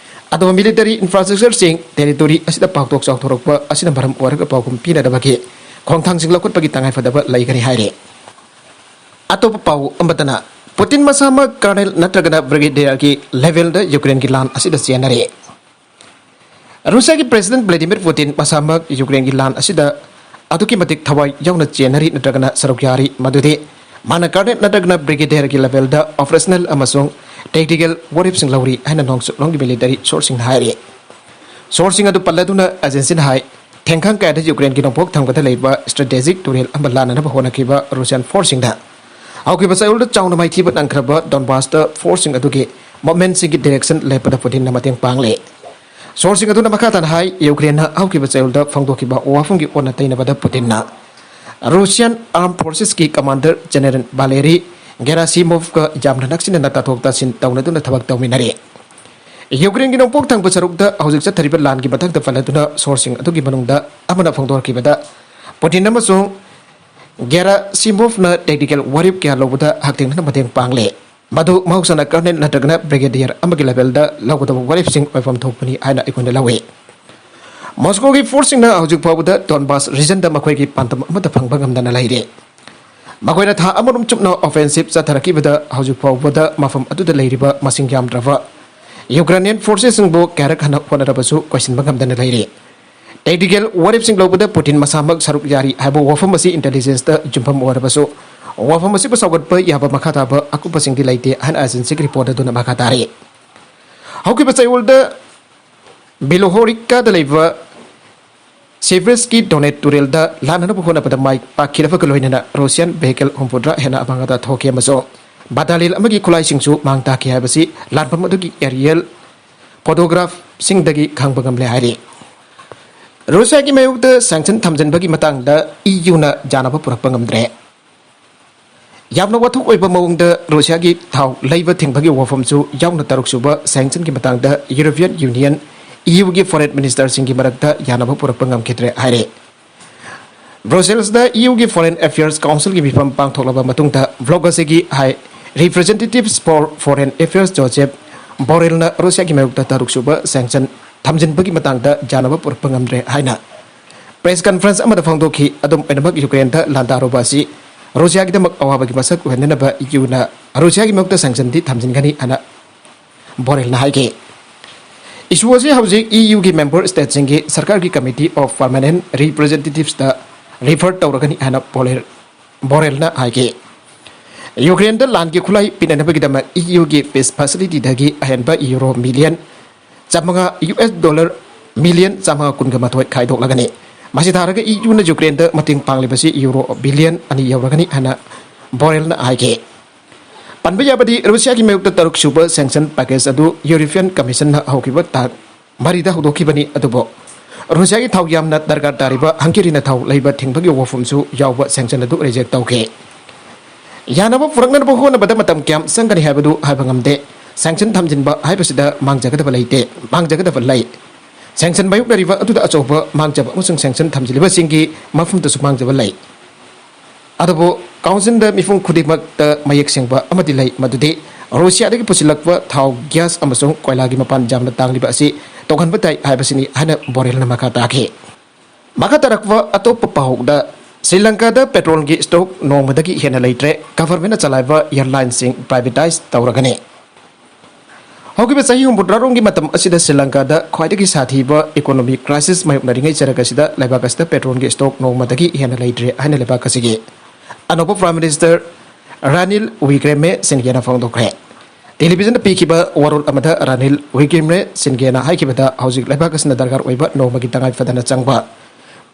ꯑꯗꯨꯕꯨ military infrastructureꯁꯤꯡ territory ꯑꯁꯤꯗ ꯄꯥꯛꯊꯣꯛ ꯆꯥꯎꯊꯣꯔꯛꯄ ꯑꯁꯤꯅ ꯃꯔꯝ ꯑꯣꯏꯔꯒ ꯄꯥꯎꯈꯨꯝ ꯄꯤꯅꯗꯕꯒꯤ ꯈꯣꯡꯊꯥꯡꯁꯤꯡ ꯂꯧꯈꯠꯄꯒꯤ ꯇꯉꯥꯏꯐꯗꯕ ꯂꯩꯒꯅꯤ ꯍꯥꯏꯔꯤ꯫ ꯑꯇꯣꯞꯄ ꯄꯥꯎ ꯑꯃꯗꯅ, ꯄꯨꯇꯤꯟ ꯃꯁꯥꯃꯛ colonel ꯅꯠꯇ꯭ꯔꯒꯅ brigadierꯒꯤ levelꯗ ꯌꯨꯀ꯭ꯔꯦꯟꯒꯤ ꯂꯥꯟ ꯑꯁꯤꯗ ꯆꯦꯟꯅꯔꯤ꯫ ꯔꯨꯁꯤꯌꯥꯒꯤ president Vladimir Putin ꯃꯁꯥꯃꯛ ꯌꯨꯀ꯭ꯔꯦꯟꯒꯤ ꯂꯥꯟ ꯑꯁꯤꯗ ꯑꯗꯨꯛꯀꯤ ꯃꯇꯤꯛ ꯊꯋꯥꯏ ꯌꯥꯎꯅ ꯆꯦꯟꯅꯔꯤ ꯅꯠꯇ꯭ꯔꯒꯅ ꯁꯔꯨꯛ ꯌꯥꯔꯤ, ꯃꯗꯨꯗꯤ ꯃꯥꯅ colonel ꯅꯠꯇ꯭ꯔꯒꯅ brigadierꯒꯤ levelꯗ operational ꯑꯃꯁꯨꯡ tactical ꯋꯥꯔꯦꯞꯁꯤꯡ ꯂꯧꯔꯤ ꯍꯥꯏꯅ ꯅꯣꯡꯆꯨꯞꯂꯣꯝꯒꯤ military sourceꯁꯤꯡꯅ ꯍꯥꯏꯔꯤ꯫ Sourceꯁꯤꯡ ꯑꯗꯨ ꯄꯜꯂꯗꯨꯅ agencyꯅ ꯍꯥꯏ, ꯊꯦꯡꯈꯥꯡ ꯀꯌꯥꯗ ꯌꯨꯀ꯭ꯔꯦꯟꯒꯤ ꯅꯣꯡꯄꯣꯛ ꯊꯪꯕꯗ ꯂꯩꯕ strategic ꯇꯨꯔꯦꯜ ꯑꯃ ꯂꯥꯟꯅꯅꯕ ꯍꯣꯠꯅꯈꯤꯕ ꯔꯨꯁꯤꯌꯥꯟ ꯐꯣꯔꯁꯁꯤꯡꯅ ꯍꯧꯈꯤꯕ ꯆꯌꯣꯜꯗ ꯆꯥꯎꯅ ꯃꯥꯏꯊꯤꯕ ꯅꯪꯈ꯭ꯔꯕ ꯗꯣꯟꯕꯥꯁꯇ ꯐꯣꯔꯁꯁꯤꯡ ꯑꯗꯨꯒꯤ ꯃꯣꯞꯃꯦꯟꯁꯤꯡꯒꯤ ꯗꯤꯔꯦꯛꯁꯟ ꯂꯦꯞꯄꯗ ꯄꯨꯇꯤꯟꯅ ꯃꯇꯦꯡ ꯄꯥꯡꯂꯦ꯫ ꯁꯣꯔꯁꯁꯤꯡ ꯑꯗꯨꯅ ꯃꯈꯥ ꯇꯥꯅ ꯍꯥꯏ, ꯌꯨꯀ꯭ꯔꯦꯟꯅ ꯍꯧꯈꯤꯕ ꯆꯌꯣꯜꯗ ꯐꯣꯡꯗꯣꯛꯈꯤꯕ ꯋꯥꯐꯝꯒꯤ ꯑꯣꯟꯅ ꯇꯩꯅꯕꯗ ꯄꯨꯇꯤꯟꯅ ꯔꯨꯁꯤꯌꯥꯟ ꯑꯥꯔꯝ ꯐꯣꯔꯁꯦꯁꯀꯤ ꯀꯃꯥꯟꯗꯔ ꯖꯦꯅꯦꯔꯦꯜ ꯚꯥꯂꯦꯔꯤ ꯒꯦꯔꯥꯁꯤꯃꯣꯚꯀ ꯌꯥꯝꯅ ꯅꯛꯁꯤꯟꯅꯅ ꯇꯥꯊꯣꯛ ꯇꯥꯁꯤꯟ ꯇꯧꯅꯗꯨꯅ ꯊꯕꯛ ꯇꯧꯃꯤꯟꯅꯔꯤ꯫ ꯌꯨꯀ꯭ꯔꯦꯟꯒꯤ ꯅꯣꯡꯄꯣꯛ ꯊꯪꯕ ꯁꯔꯨꯛꯇ ꯍꯧꯖꯤꯛ ꯆꯠꯊꯔꯤꯕ ꯂꯥꯟꯒꯤ ꯃꯇꯥꯡꯗ ꯄꯜꯂꯗꯨꯅ ꯁꯣꯔꯁꯁꯤꯡ ꯑꯗꯨꯒꯤ ꯃꯅꯨꯡꯗ ꯑꯃꯅ ꯐꯣꯡꯗꯣꯔꯛꯈꯤꯕꯗ, ꯄꯨꯇꯤꯟ ꯑꯃꯁꯨꯡ ꯒꯦꯔꯥꯁꯤꯃꯣꯚꯅ ꯇꯦꯛꯇꯤꯀꯦꯜ ꯋꯥꯔꯦꯞ ꯀꯌꯥ ꯂꯧꯕꯗ ꯍꯛꯊꯦꯡꯅꯅ ꯃꯇꯦꯡ ꯄꯥꯡꯂꯦ꯫ ꯃꯗꯨ ꯃꯍꯧꯁꯥꯅ ꯀꯔꯅꯦꯜ ꯅꯠꯇ꯭ꯔꯒꯅ ꯕ꯭ꯔꯤꯒꯦꯗꯤꯌꯔ ꯑꯃꯒꯤ ꯂꯦꯚꯦꯜꯗ ꯂꯧꯒꯗꯕ ꯋꯥꯔꯦꯞꯁꯤꯡ ꯑꯣꯏꯐꯝ ꯊꯣꯛꯄꯅꯤ ꯍꯥꯏꯅ ꯑꯩꯈꯣꯏꯅ ꯂꯧꯏ꯫ ꯃꯣꯁꯀꯣꯒꯤ ꯐꯣꯔꯁꯁꯤꯡꯅ ꯍꯧꯖꯤꯛ ꯐꯥꯎꯕꯗ ꯗꯣꯟꯕꯥꯁ ꯔꯤꯖꯟꯗ ꯃꯈꯣꯏꯒꯤ ꯄꯥꯟꯗꯝ ꯑꯃꯠꯇ ꯐꯪꯕ ꯉꯝꯗꯅ ꯂꯩꯔꯤ꯫ ꯃꯈꯣꯏꯅ ꯊꯥ ꯑꯃꯔꯣꯝ ꯆꯨꯞꯅ ꯑꯣꯐꯦꯟꯁꯤꯞ ꯆꯠꯊꯔꯛꯈꯤꯕꯗ ꯍꯧꯖꯤꯛ ꯐꯥꯎꯕꯗ ꯃꯐꯝ ꯑꯗꯨꯗ ꯂꯩꯔꯤꯕ ꯃꯁꯤꯡ ꯌꯥꯝꯗ꯭ꯔꯕ ꯌꯨꯀ꯭ꯔꯦꯅꯤꯌꯟ ꯐꯣꯔꯁꯦꯁꯁꯤꯡꯕꯨ ꯀꯌꯥꯔꯛ ꯍꯟꯅ ꯍꯣꯠꯅꯔꯕꯁꯨ ꯀꯣꯏꯁꯤꯟꯕ ꯉꯝꯗꯅ ꯂꯩꯔꯤ꯫ ꯇꯦꯛꯇꯤꯀꯦꯜ ꯋꯥꯔꯦꯞꯁꯤꯡ ꯂꯧꯕꯗ ꯄꯨꯇꯤꯟ ꯃꯁꯥꯃꯛ ꯁꯔꯨꯛ ꯌꯥꯔꯤ ꯍꯥꯏꯕ ꯋꯥꯐꯝ ꯑꯁꯤ ꯏꯟꯇꯦꯂꯤꯖꯦꯟꯁꯇ ꯌꯨꯝꯐꯝ ꯑꯣꯏꯔꯕꯁꯨ, ꯋꯥꯐꯝ ꯑꯁꯤꯕꯨ ꯁꯧꯒꯠꯄ ꯌꯥꯕ ꯃꯈꯥ ꯇꯥꯕ ꯑꯀꯨꯞꯄꯁꯤꯡꯗꯤ ꯂꯩꯇꯦ ꯍꯥꯏꯅ ꯑꯦꯖꯦꯟꯁꯤꯒꯤ ꯔꯤꯄꯣꯔꯠ ꯑꯗꯨꯅ ꯃꯈꯥ ꯇꯥꯔꯤ꯫ ꯍꯧꯈꯤꯕ ꯆꯌꯣꯜꯗ ꯕꯤꯂꯣꯍꯣꯔꯤꯀꯥꯗ ꯂꯩꯕ ꯁꯤꯕ꯭ꯔꯤꯁꯀꯤ ꯗꯣꯅꯦꯠ ꯇꯨꯔꯦꯜꯗ ꯂꯥꯟꯅꯅꯕ ꯍꯣꯠꯅꯕꯗ ꯃꯥꯏ ꯄꯥꯛꯈꯤꯗꯕꯒ ꯂꯣꯏꯅꯅ ꯔꯨꯁꯤꯌꯥꯟ ꯚꯦꯍꯤꯀꯜ ꯍꯨꯝꯐꯨꯇꯔꯥ ꯍꯦꯟꯅ ꯑꯃꯥꯡ ꯑꯇꯥ ꯊꯣꯛꯈꯤ ꯑꯃꯁꯨꯡ ꯕꯇꯥꯂꯤꯌꯟ ꯑꯃꯒꯤ ꯈꯨꯠꯂꯥꯏꯁꯤꯡꯁꯨ ꯃꯥꯡ ꯇꯥꯛꯈꯤ ꯍꯥꯏꯕꯁꯤ ꯂꯥꯟꯐꯝ ꯑꯗꯨꯒꯤ ꯑꯦꯔꯤꯌꯦꯜ ꯐꯣꯇꯣꯒ꯭ꯔꯥꯐꯁꯤꯡꯗꯒꯤ ꯈꯪꯕ ꯉꯝꯂꯦ ꯍꯥꯏꯔꯤ꯫ ꯔꯨꯁꯤꯌꯥꯒꯤ ꯃꯥꯌꯣꯛꯇ ꯁꯦꯡꯁꯟ ꯊꯝꯖꯤꯟꯕꯒꯤ ꯃꯇꯥꯡꯗ ꯏ ꯌꯨꯅ ꯌꯥꯅꯕ ꯄꯨꯔꯛꯄ ꯉꯝꯗ꯭ꯔꯦ꯫ ꯌꯥꯝꯅ ꯋꯥꯊꯣꯛ ꯑꯣꯏꯕ ꯃꯑꯣꯡꯗ ꯔꯨꯁꯤꯌꯥꯒꯤ ꯊꯥꯎ ꯂꯩꯕ ꯊꯤꯡꯕꯒꯤ ꯋꯥꯐꯝꯁꯨ ꯌꯥꯎꯅ ꯇꯔꯨꯛꯁꯨꯕ ꯁꯦꯡꯁꯟꯒꯤ ꯃꯇꯥꯡꯗ ꯌꯨꯔꯣꯄꯤꯌꯟ ꯌꯨꯅꯤꯌꯟ, ꯏ ꯌꯨꯒꯤ ꯐꯣꯔꯦꯟ ꯃꯤꯅꯤꯁꯇꯔꯁꯤꯡꯒꯤ ꯃꯔꯛꯇ ꯌꯥꯅꯕ ꯄꯨꯔꯛꯄ ꯉꯝꯈꯤꯗ꯭ꯔꯦ ꯍꯥꯏꯔꯦ꯫ ꯕ꯭ꯔꯨꯁꯦꯜꯁꯇ ꯏ ꯌꯨꯒꯤ ꯐꯣꯔꯦꯟ ꯑꯦꯐꯤꯌꯔꯁ ꯀꯥꯎꯟꯁꯤꯜꯒꯤ ꯃꯤꯐꯝ ꯄꯥꯡꯊꯣꯛꯂꯕ ꯃꯇꯨꯡꯗ ꯕ꯭ꯂꯣꯛ ꯑꯁꯤꯒꯤ ꯍꯥꯏ ꯔꯤꯄ꯭ꯔꯖꯦꯟꯇꯦꯇꯤꯚꯁ ꯐꯣꯔ ꯐꯣꯔꯦꯟ ꯑꯦꯐꯤꯌꯔꯁ ꯖꯣꯁꯦꯐ ꯕꯣꯔꯦꯜꯅ ꯔꯨꯁꯤꯌꯥꯒꯤ ꯃꯥꯌꯣꯛꯇ ꯇꯔꯨꯛꯁꯨꯕ ꯁꯦꯡꯁꯟ ꯊꯝꯖꯤꯟꯕꯒꯤ ꯃꯇꯥꯡꯗ ꯌꯥꯅꯕ ꯄꯨꯔꯛꯄ ꯉꯝꯗ꯭ꯔꯦ ꯍꯥꯏꯅ ꯄ꯭ꯔꯦꯁ ꯀꯟꯐꯔꯦꯟꯁ ꯑꯃꯗ ꯐꯣꯡꯗꯣꯛꯈꯤ꯫ ꯑꯗꯨꯝ ꯑꯣꯏꯅꯃꯛ, ꯌꯨꯀ꯭ꯔꯦꯟꯗ ꯂꯥꯟꯗꯥꯔꯨꯕ ꯑꯁꯤ ꯔꯨꯁꯤꯌꯥꯒꯤꯗꯃꯛ ꯑꯋꯥꯕꯒꯤ ꯃꯁꯛ ꯑꯣꯏꯍꯟꯅꯅꯕ ꯏ ꯌꯨꯅ ꯔꯨꯁꯤꯌꯥꯒꯤ ꯃꯥꯌꯣꯛꯇ ꯁꯦꯡꯁꯟꯗꯤ ꯊꯝꯖꯤꯟꯒꯅꯤ ꯍꯥꯏꯅ ꯕꯣꯔꯦꯜꯅ ꯍꯥꯏꯈꯤ꯫ ꯏꯁꯨ ꯑꯁꯤ ꯍꯧꯖꯤꯛ ꯏ ꯌꯨꯒꯤ ꯃꯦꯝꯕꯔ ꯁ꯭ꯇꯦꯠꯁꯤꯡꯒꯤ ꯁꯔꯀꯥꯔꯒꯤ ꯀꯃꯤꯇꯤ ꯑꯣꯐ ꯄꯔꯃꯥꯅꯦꯟꯠ ꯔꯤꯄ꯭ꯔꯖꯦꯟꯇꯦꯇꯤꯚꯁꯇ ꯔꯤꯐꯔ ꯇꯧꯔꯒꯅꯤ ꯍꯥꯏꯅ ꯕꯣꯔꯦꯜ-, ꯕꯣꯔꯦꯜꯅ ꯍꯥꯏꯈꯤ꯫ ꯌꯨꯀ꯭ꯔꯦꯟꯗ ꯂꯥꯟꯒꯤ ꯈꯨꯠꯂꯥꯏ ꯄꯤꯅꯅꯕꯒꯤꯗꯃꯛ ꯏ ꯌꯨꯒꯤ ꯄꯤꯁ ꯐꯦꯁꯤꯂꯤꯇꯤꯗꯒꯤ ꯑꯍꯦꯟꯕ ꯌꯨꯔꯣ ꯃꯤꯂꯤꯌꯟ ꯆꯥꯃꯉꯥ, ꯌꯨ ꯑꯦꯁ ꯗꯣꯂꯔ ꯃꯤꯂꯤꯌꯟ ꯆꯥꯝꯃꯉꯥ ꯀꯨꯟꯒ ꯃꯥꯊꯣꯏ ꯈꯥꯏꯗꯣꯛꯂꯒꯅꯤ꯫ ꯃꯁꯤ ꯊꯥꯔꯒ ꯏ ꯌꯨꯅ ꯌꯨꯀ꯭ꯔꯦꯟꯗ ꯃꯇꯦꯡ ꯄꯥꯡꯂꯤꯕꯁꯤ ꯌꯨꯔꯣ ꯕꯤꯂꯤꯌꯟ ꯑꯅꯤ ꯌꯧꯔꯒꯅꯤ ꯍꯥꯏꯅ ꯕꯣꯔꯦꯜꯅ ꯍꯥꯏꯈꯤ꯫ ꯄꯟꯕ ꯌꯥꯕꯗꯤ, ꯔꯨꯁꯤꯌꯥꯒꯤ ꯃꯥꯌꯣꯛꯇ ꯇꯔꯨꯛ ꯁꯨꯕ ꯁꯦꯡꯁꯟ ꯄꯦꯀꯦꯖ ꯑꯗꯨ ꯌꯨꯔꯣꯄꯤꯌꯟ ꯀꯃꯤꯁꯟꯅ ꯍꯧꯈꯤꯕ ꯇꯥꯡ ꯃꯔꯤꯗ ꯍꯧꯗꯣꯛꯈꯤꯕꯅꯤ꯫ ꯑꯗꯨꯕꯨ ꯔꯨꯁꯤꯌꯥꯒꯤ ꯊꯥꯎ ꯌꯥꯝꯅ ꯗꯔꯀꯥꯔ ꯇꯥꯔꯤꯕ ꯍꯪꯒꯦꯔꯤꯅ ꯊꯥꯎ ꯂꯩꯕ ꯊꯤꯡꯕꯒꯤ ꯋꯥꯐꯝꯁꯨ ꯌꯥꯎꯕ ꯁꯦꯡꯁꯟ ꯑꯗꯨ ꯔꯤꯖꯦꯛ ꯇꯧꯈꯤ꯫ ꯌꯥꯅꯕ ꯄꯨꯔꯛꯅꯅꯕ ꯍꯣꯠꯅꯕꯗ ꯃꯇꯝ ꯀꯌꯥꯝ ꯆꯪꯒꯅꯤ ꯍꯥꯏꯕꯗꯨ ꯍꯥꯏꯕ ꯉꯝꯗꯦ꯫ ꯁꯦꯡꯁꯟ ꯊꯝꯖꯤꯟꯕ ꯍꯥꯏꯕꯁꯤꯗ ꯃꯥꯡꯖꯒꯗꯕ ꯂꯩꯇꯦ, ꯃꯥꯡꯖꯒꯗꯕ ꯂꯩ꯫ ꯁꯦꯡꯁꯟ ꯃꯥꯌꯣꯛꯅꯔꯤꯕ ꯑꯗꯨꯗ ꯑꯆꯧꯕ ꯃꯥꯡꯖꯕ ꯑꯃꯁꯨꯡ ꯁꯦꯡꯁꯟ ꯊꯝꯖꯤꯜꯂꯤꯕꯁꯤꯡꯒꯤ ꯃꯐꯝꯗꯁꯨ ꯃꯥꯡꯖꯕ ꯂꯩ꯫ ꯑꯗꯨꯕꯨ ꯀꯥꯎꯟꯁꯤꯜꯗ ꯃꯤꯄꯨꯝ ꯈꯨꯗꯤꯡꯃꯛꯇ ꯃꯌꯦꯛ ꯁꯦꯡꯕ ꯑꯃꯗꯤ ꯂꯩ, ꯃꯗꯨꯗꯤ ꯔꯨꯁꯤꯌꯥꯗꯒꯤ ꯄꯨꯁꯤꯜꯂꯛꯄ ꯊꯥꯎ, ꯒ꯭ꯌꯥꯁ ꯑꯃꯁꯨꯡ ꯀꯣꯏꯂꯥꯒꯤ ꯃꯄꯥꯟ ꯌꯥꯝꯅ ꯇꯥꯡꯂꯤꯕ ꯑꯁꯤ ꯇꯣꯛꯍꯟꯕ ꯇꯥꯏ ꯍꯥꯏꯕꯁꯤꯅꯤ ꯍꯥꯏꯅ ꯕꯣꯔꯦꯜꯅ ꯃꯈꯥ ꯇꯥꯈꯤ꯫ ꯃꯈꯥ ꯇꯥꯔꯛꯄ ꯑꯇꯣꯞꯄ ꯄꯥꯎꯗ, ꯁ꯭ꯔꯤ ꯂꯪꯀꯥꯗ ꯄꯦꯇ꯭ꯔꯣꯜꯒꯤ ꯁ꯭ꯇꯣꯛ ꯅꯣꯡꯃꯗꯒꯤ ꯍꯦꯟꯅ ꯂꯩꯇ꯭ꯔꯦ, ꯒꯚꯔꯟꯃꯦꯟꯠꯅ ꯆꯂꯥꯏꯕ ꯑꯦꯌꯔꯂꯥꯏꯟꯁꯤꯡ ꯄ꯭ꯔꯥꯏꯚꯦꯇꯥꯏꯖ ꯇꯧꯔꯒꯅꯤ꯫ ꯍꯧꯈꯤꯕ ꯆꯍꯤ ꯍꯨꯝꯐꯨꯇꯔꯥꯔꯣꯝꯒꯤ ꯃꯇꯝ ꯑꯁꯤꯗ ꯁ꯭ꯔꯤ ꯂꯪꯀꯥꯗ ꯈ꯭ꯋꯥꯏꯗꯒꯤ ꯁꯥꯊꯤꯕ ꯏꯀꯣꯅꯣꯃꯤꯛ ꯀ꯭ꯔꯥꯏꯁꯤꯁ ꯃꯥꯌꯣꯛꯅꯔꯤꯉꯩ ꯆꯔꯛ ꯑꯁꯤꯗ ꯂꯩꯕꯥꯛ ꯑꯁꯤꯗ ꯄꯦꯇ꯭ꯔꯣꯜꯒꯤ ꯁ꯭ꯇꯣꯛ ꯅꯣꯡꯃꯗꯒꯤ ꯍꯦꯟꯅ ꯂꯩꯇ꯭ꯔꯦ ꯍꯥꯏꯅ ꯂꯩꯕꯥꯛ ꯑꯁꯤꯒꯤ ꯑꯅꯧꯕ ꯄ꯭ꯔꯥꯏꯝ ꯃꯤꯅꯤꯁꯇꯔ ꯔꯥꯅꯤꯜ ꯋꯤꯀ꯭ꯔꯦꯃꯦ ꯁꯤꯟꯒꯦꯅ ꯐꯣꯡꯗꯣꯛꯈ꯭ꯔꯦ꯫ ꯇꯦꯂꯤꯚꯤꯖꯟꯗ ꯄꯤꯈꯤꯕ ꯋꯥꯔꯣꯜ ꯑꯃꯗ ꯔꯥꯅꯤꯜ ꯋꯤꯀ꯭ꯔꯦꯃꯦ ꯁꯤꯟꯒꯦꯅ ꯍꯥꯏꯈꯤꯕꯗ, ꯍꯧꯖꯤꯛ ꯂꯩꯕꯥꯛ ꯑꯁꯤꯅ ꯗꯔꯀꯥꯔ ꯑꯣꯏꯕ ꯅꯣꯡꯃꯒꯤ ꯇꯉꯥꯏ ꯐꯗꯅ ꯆꯪꯕ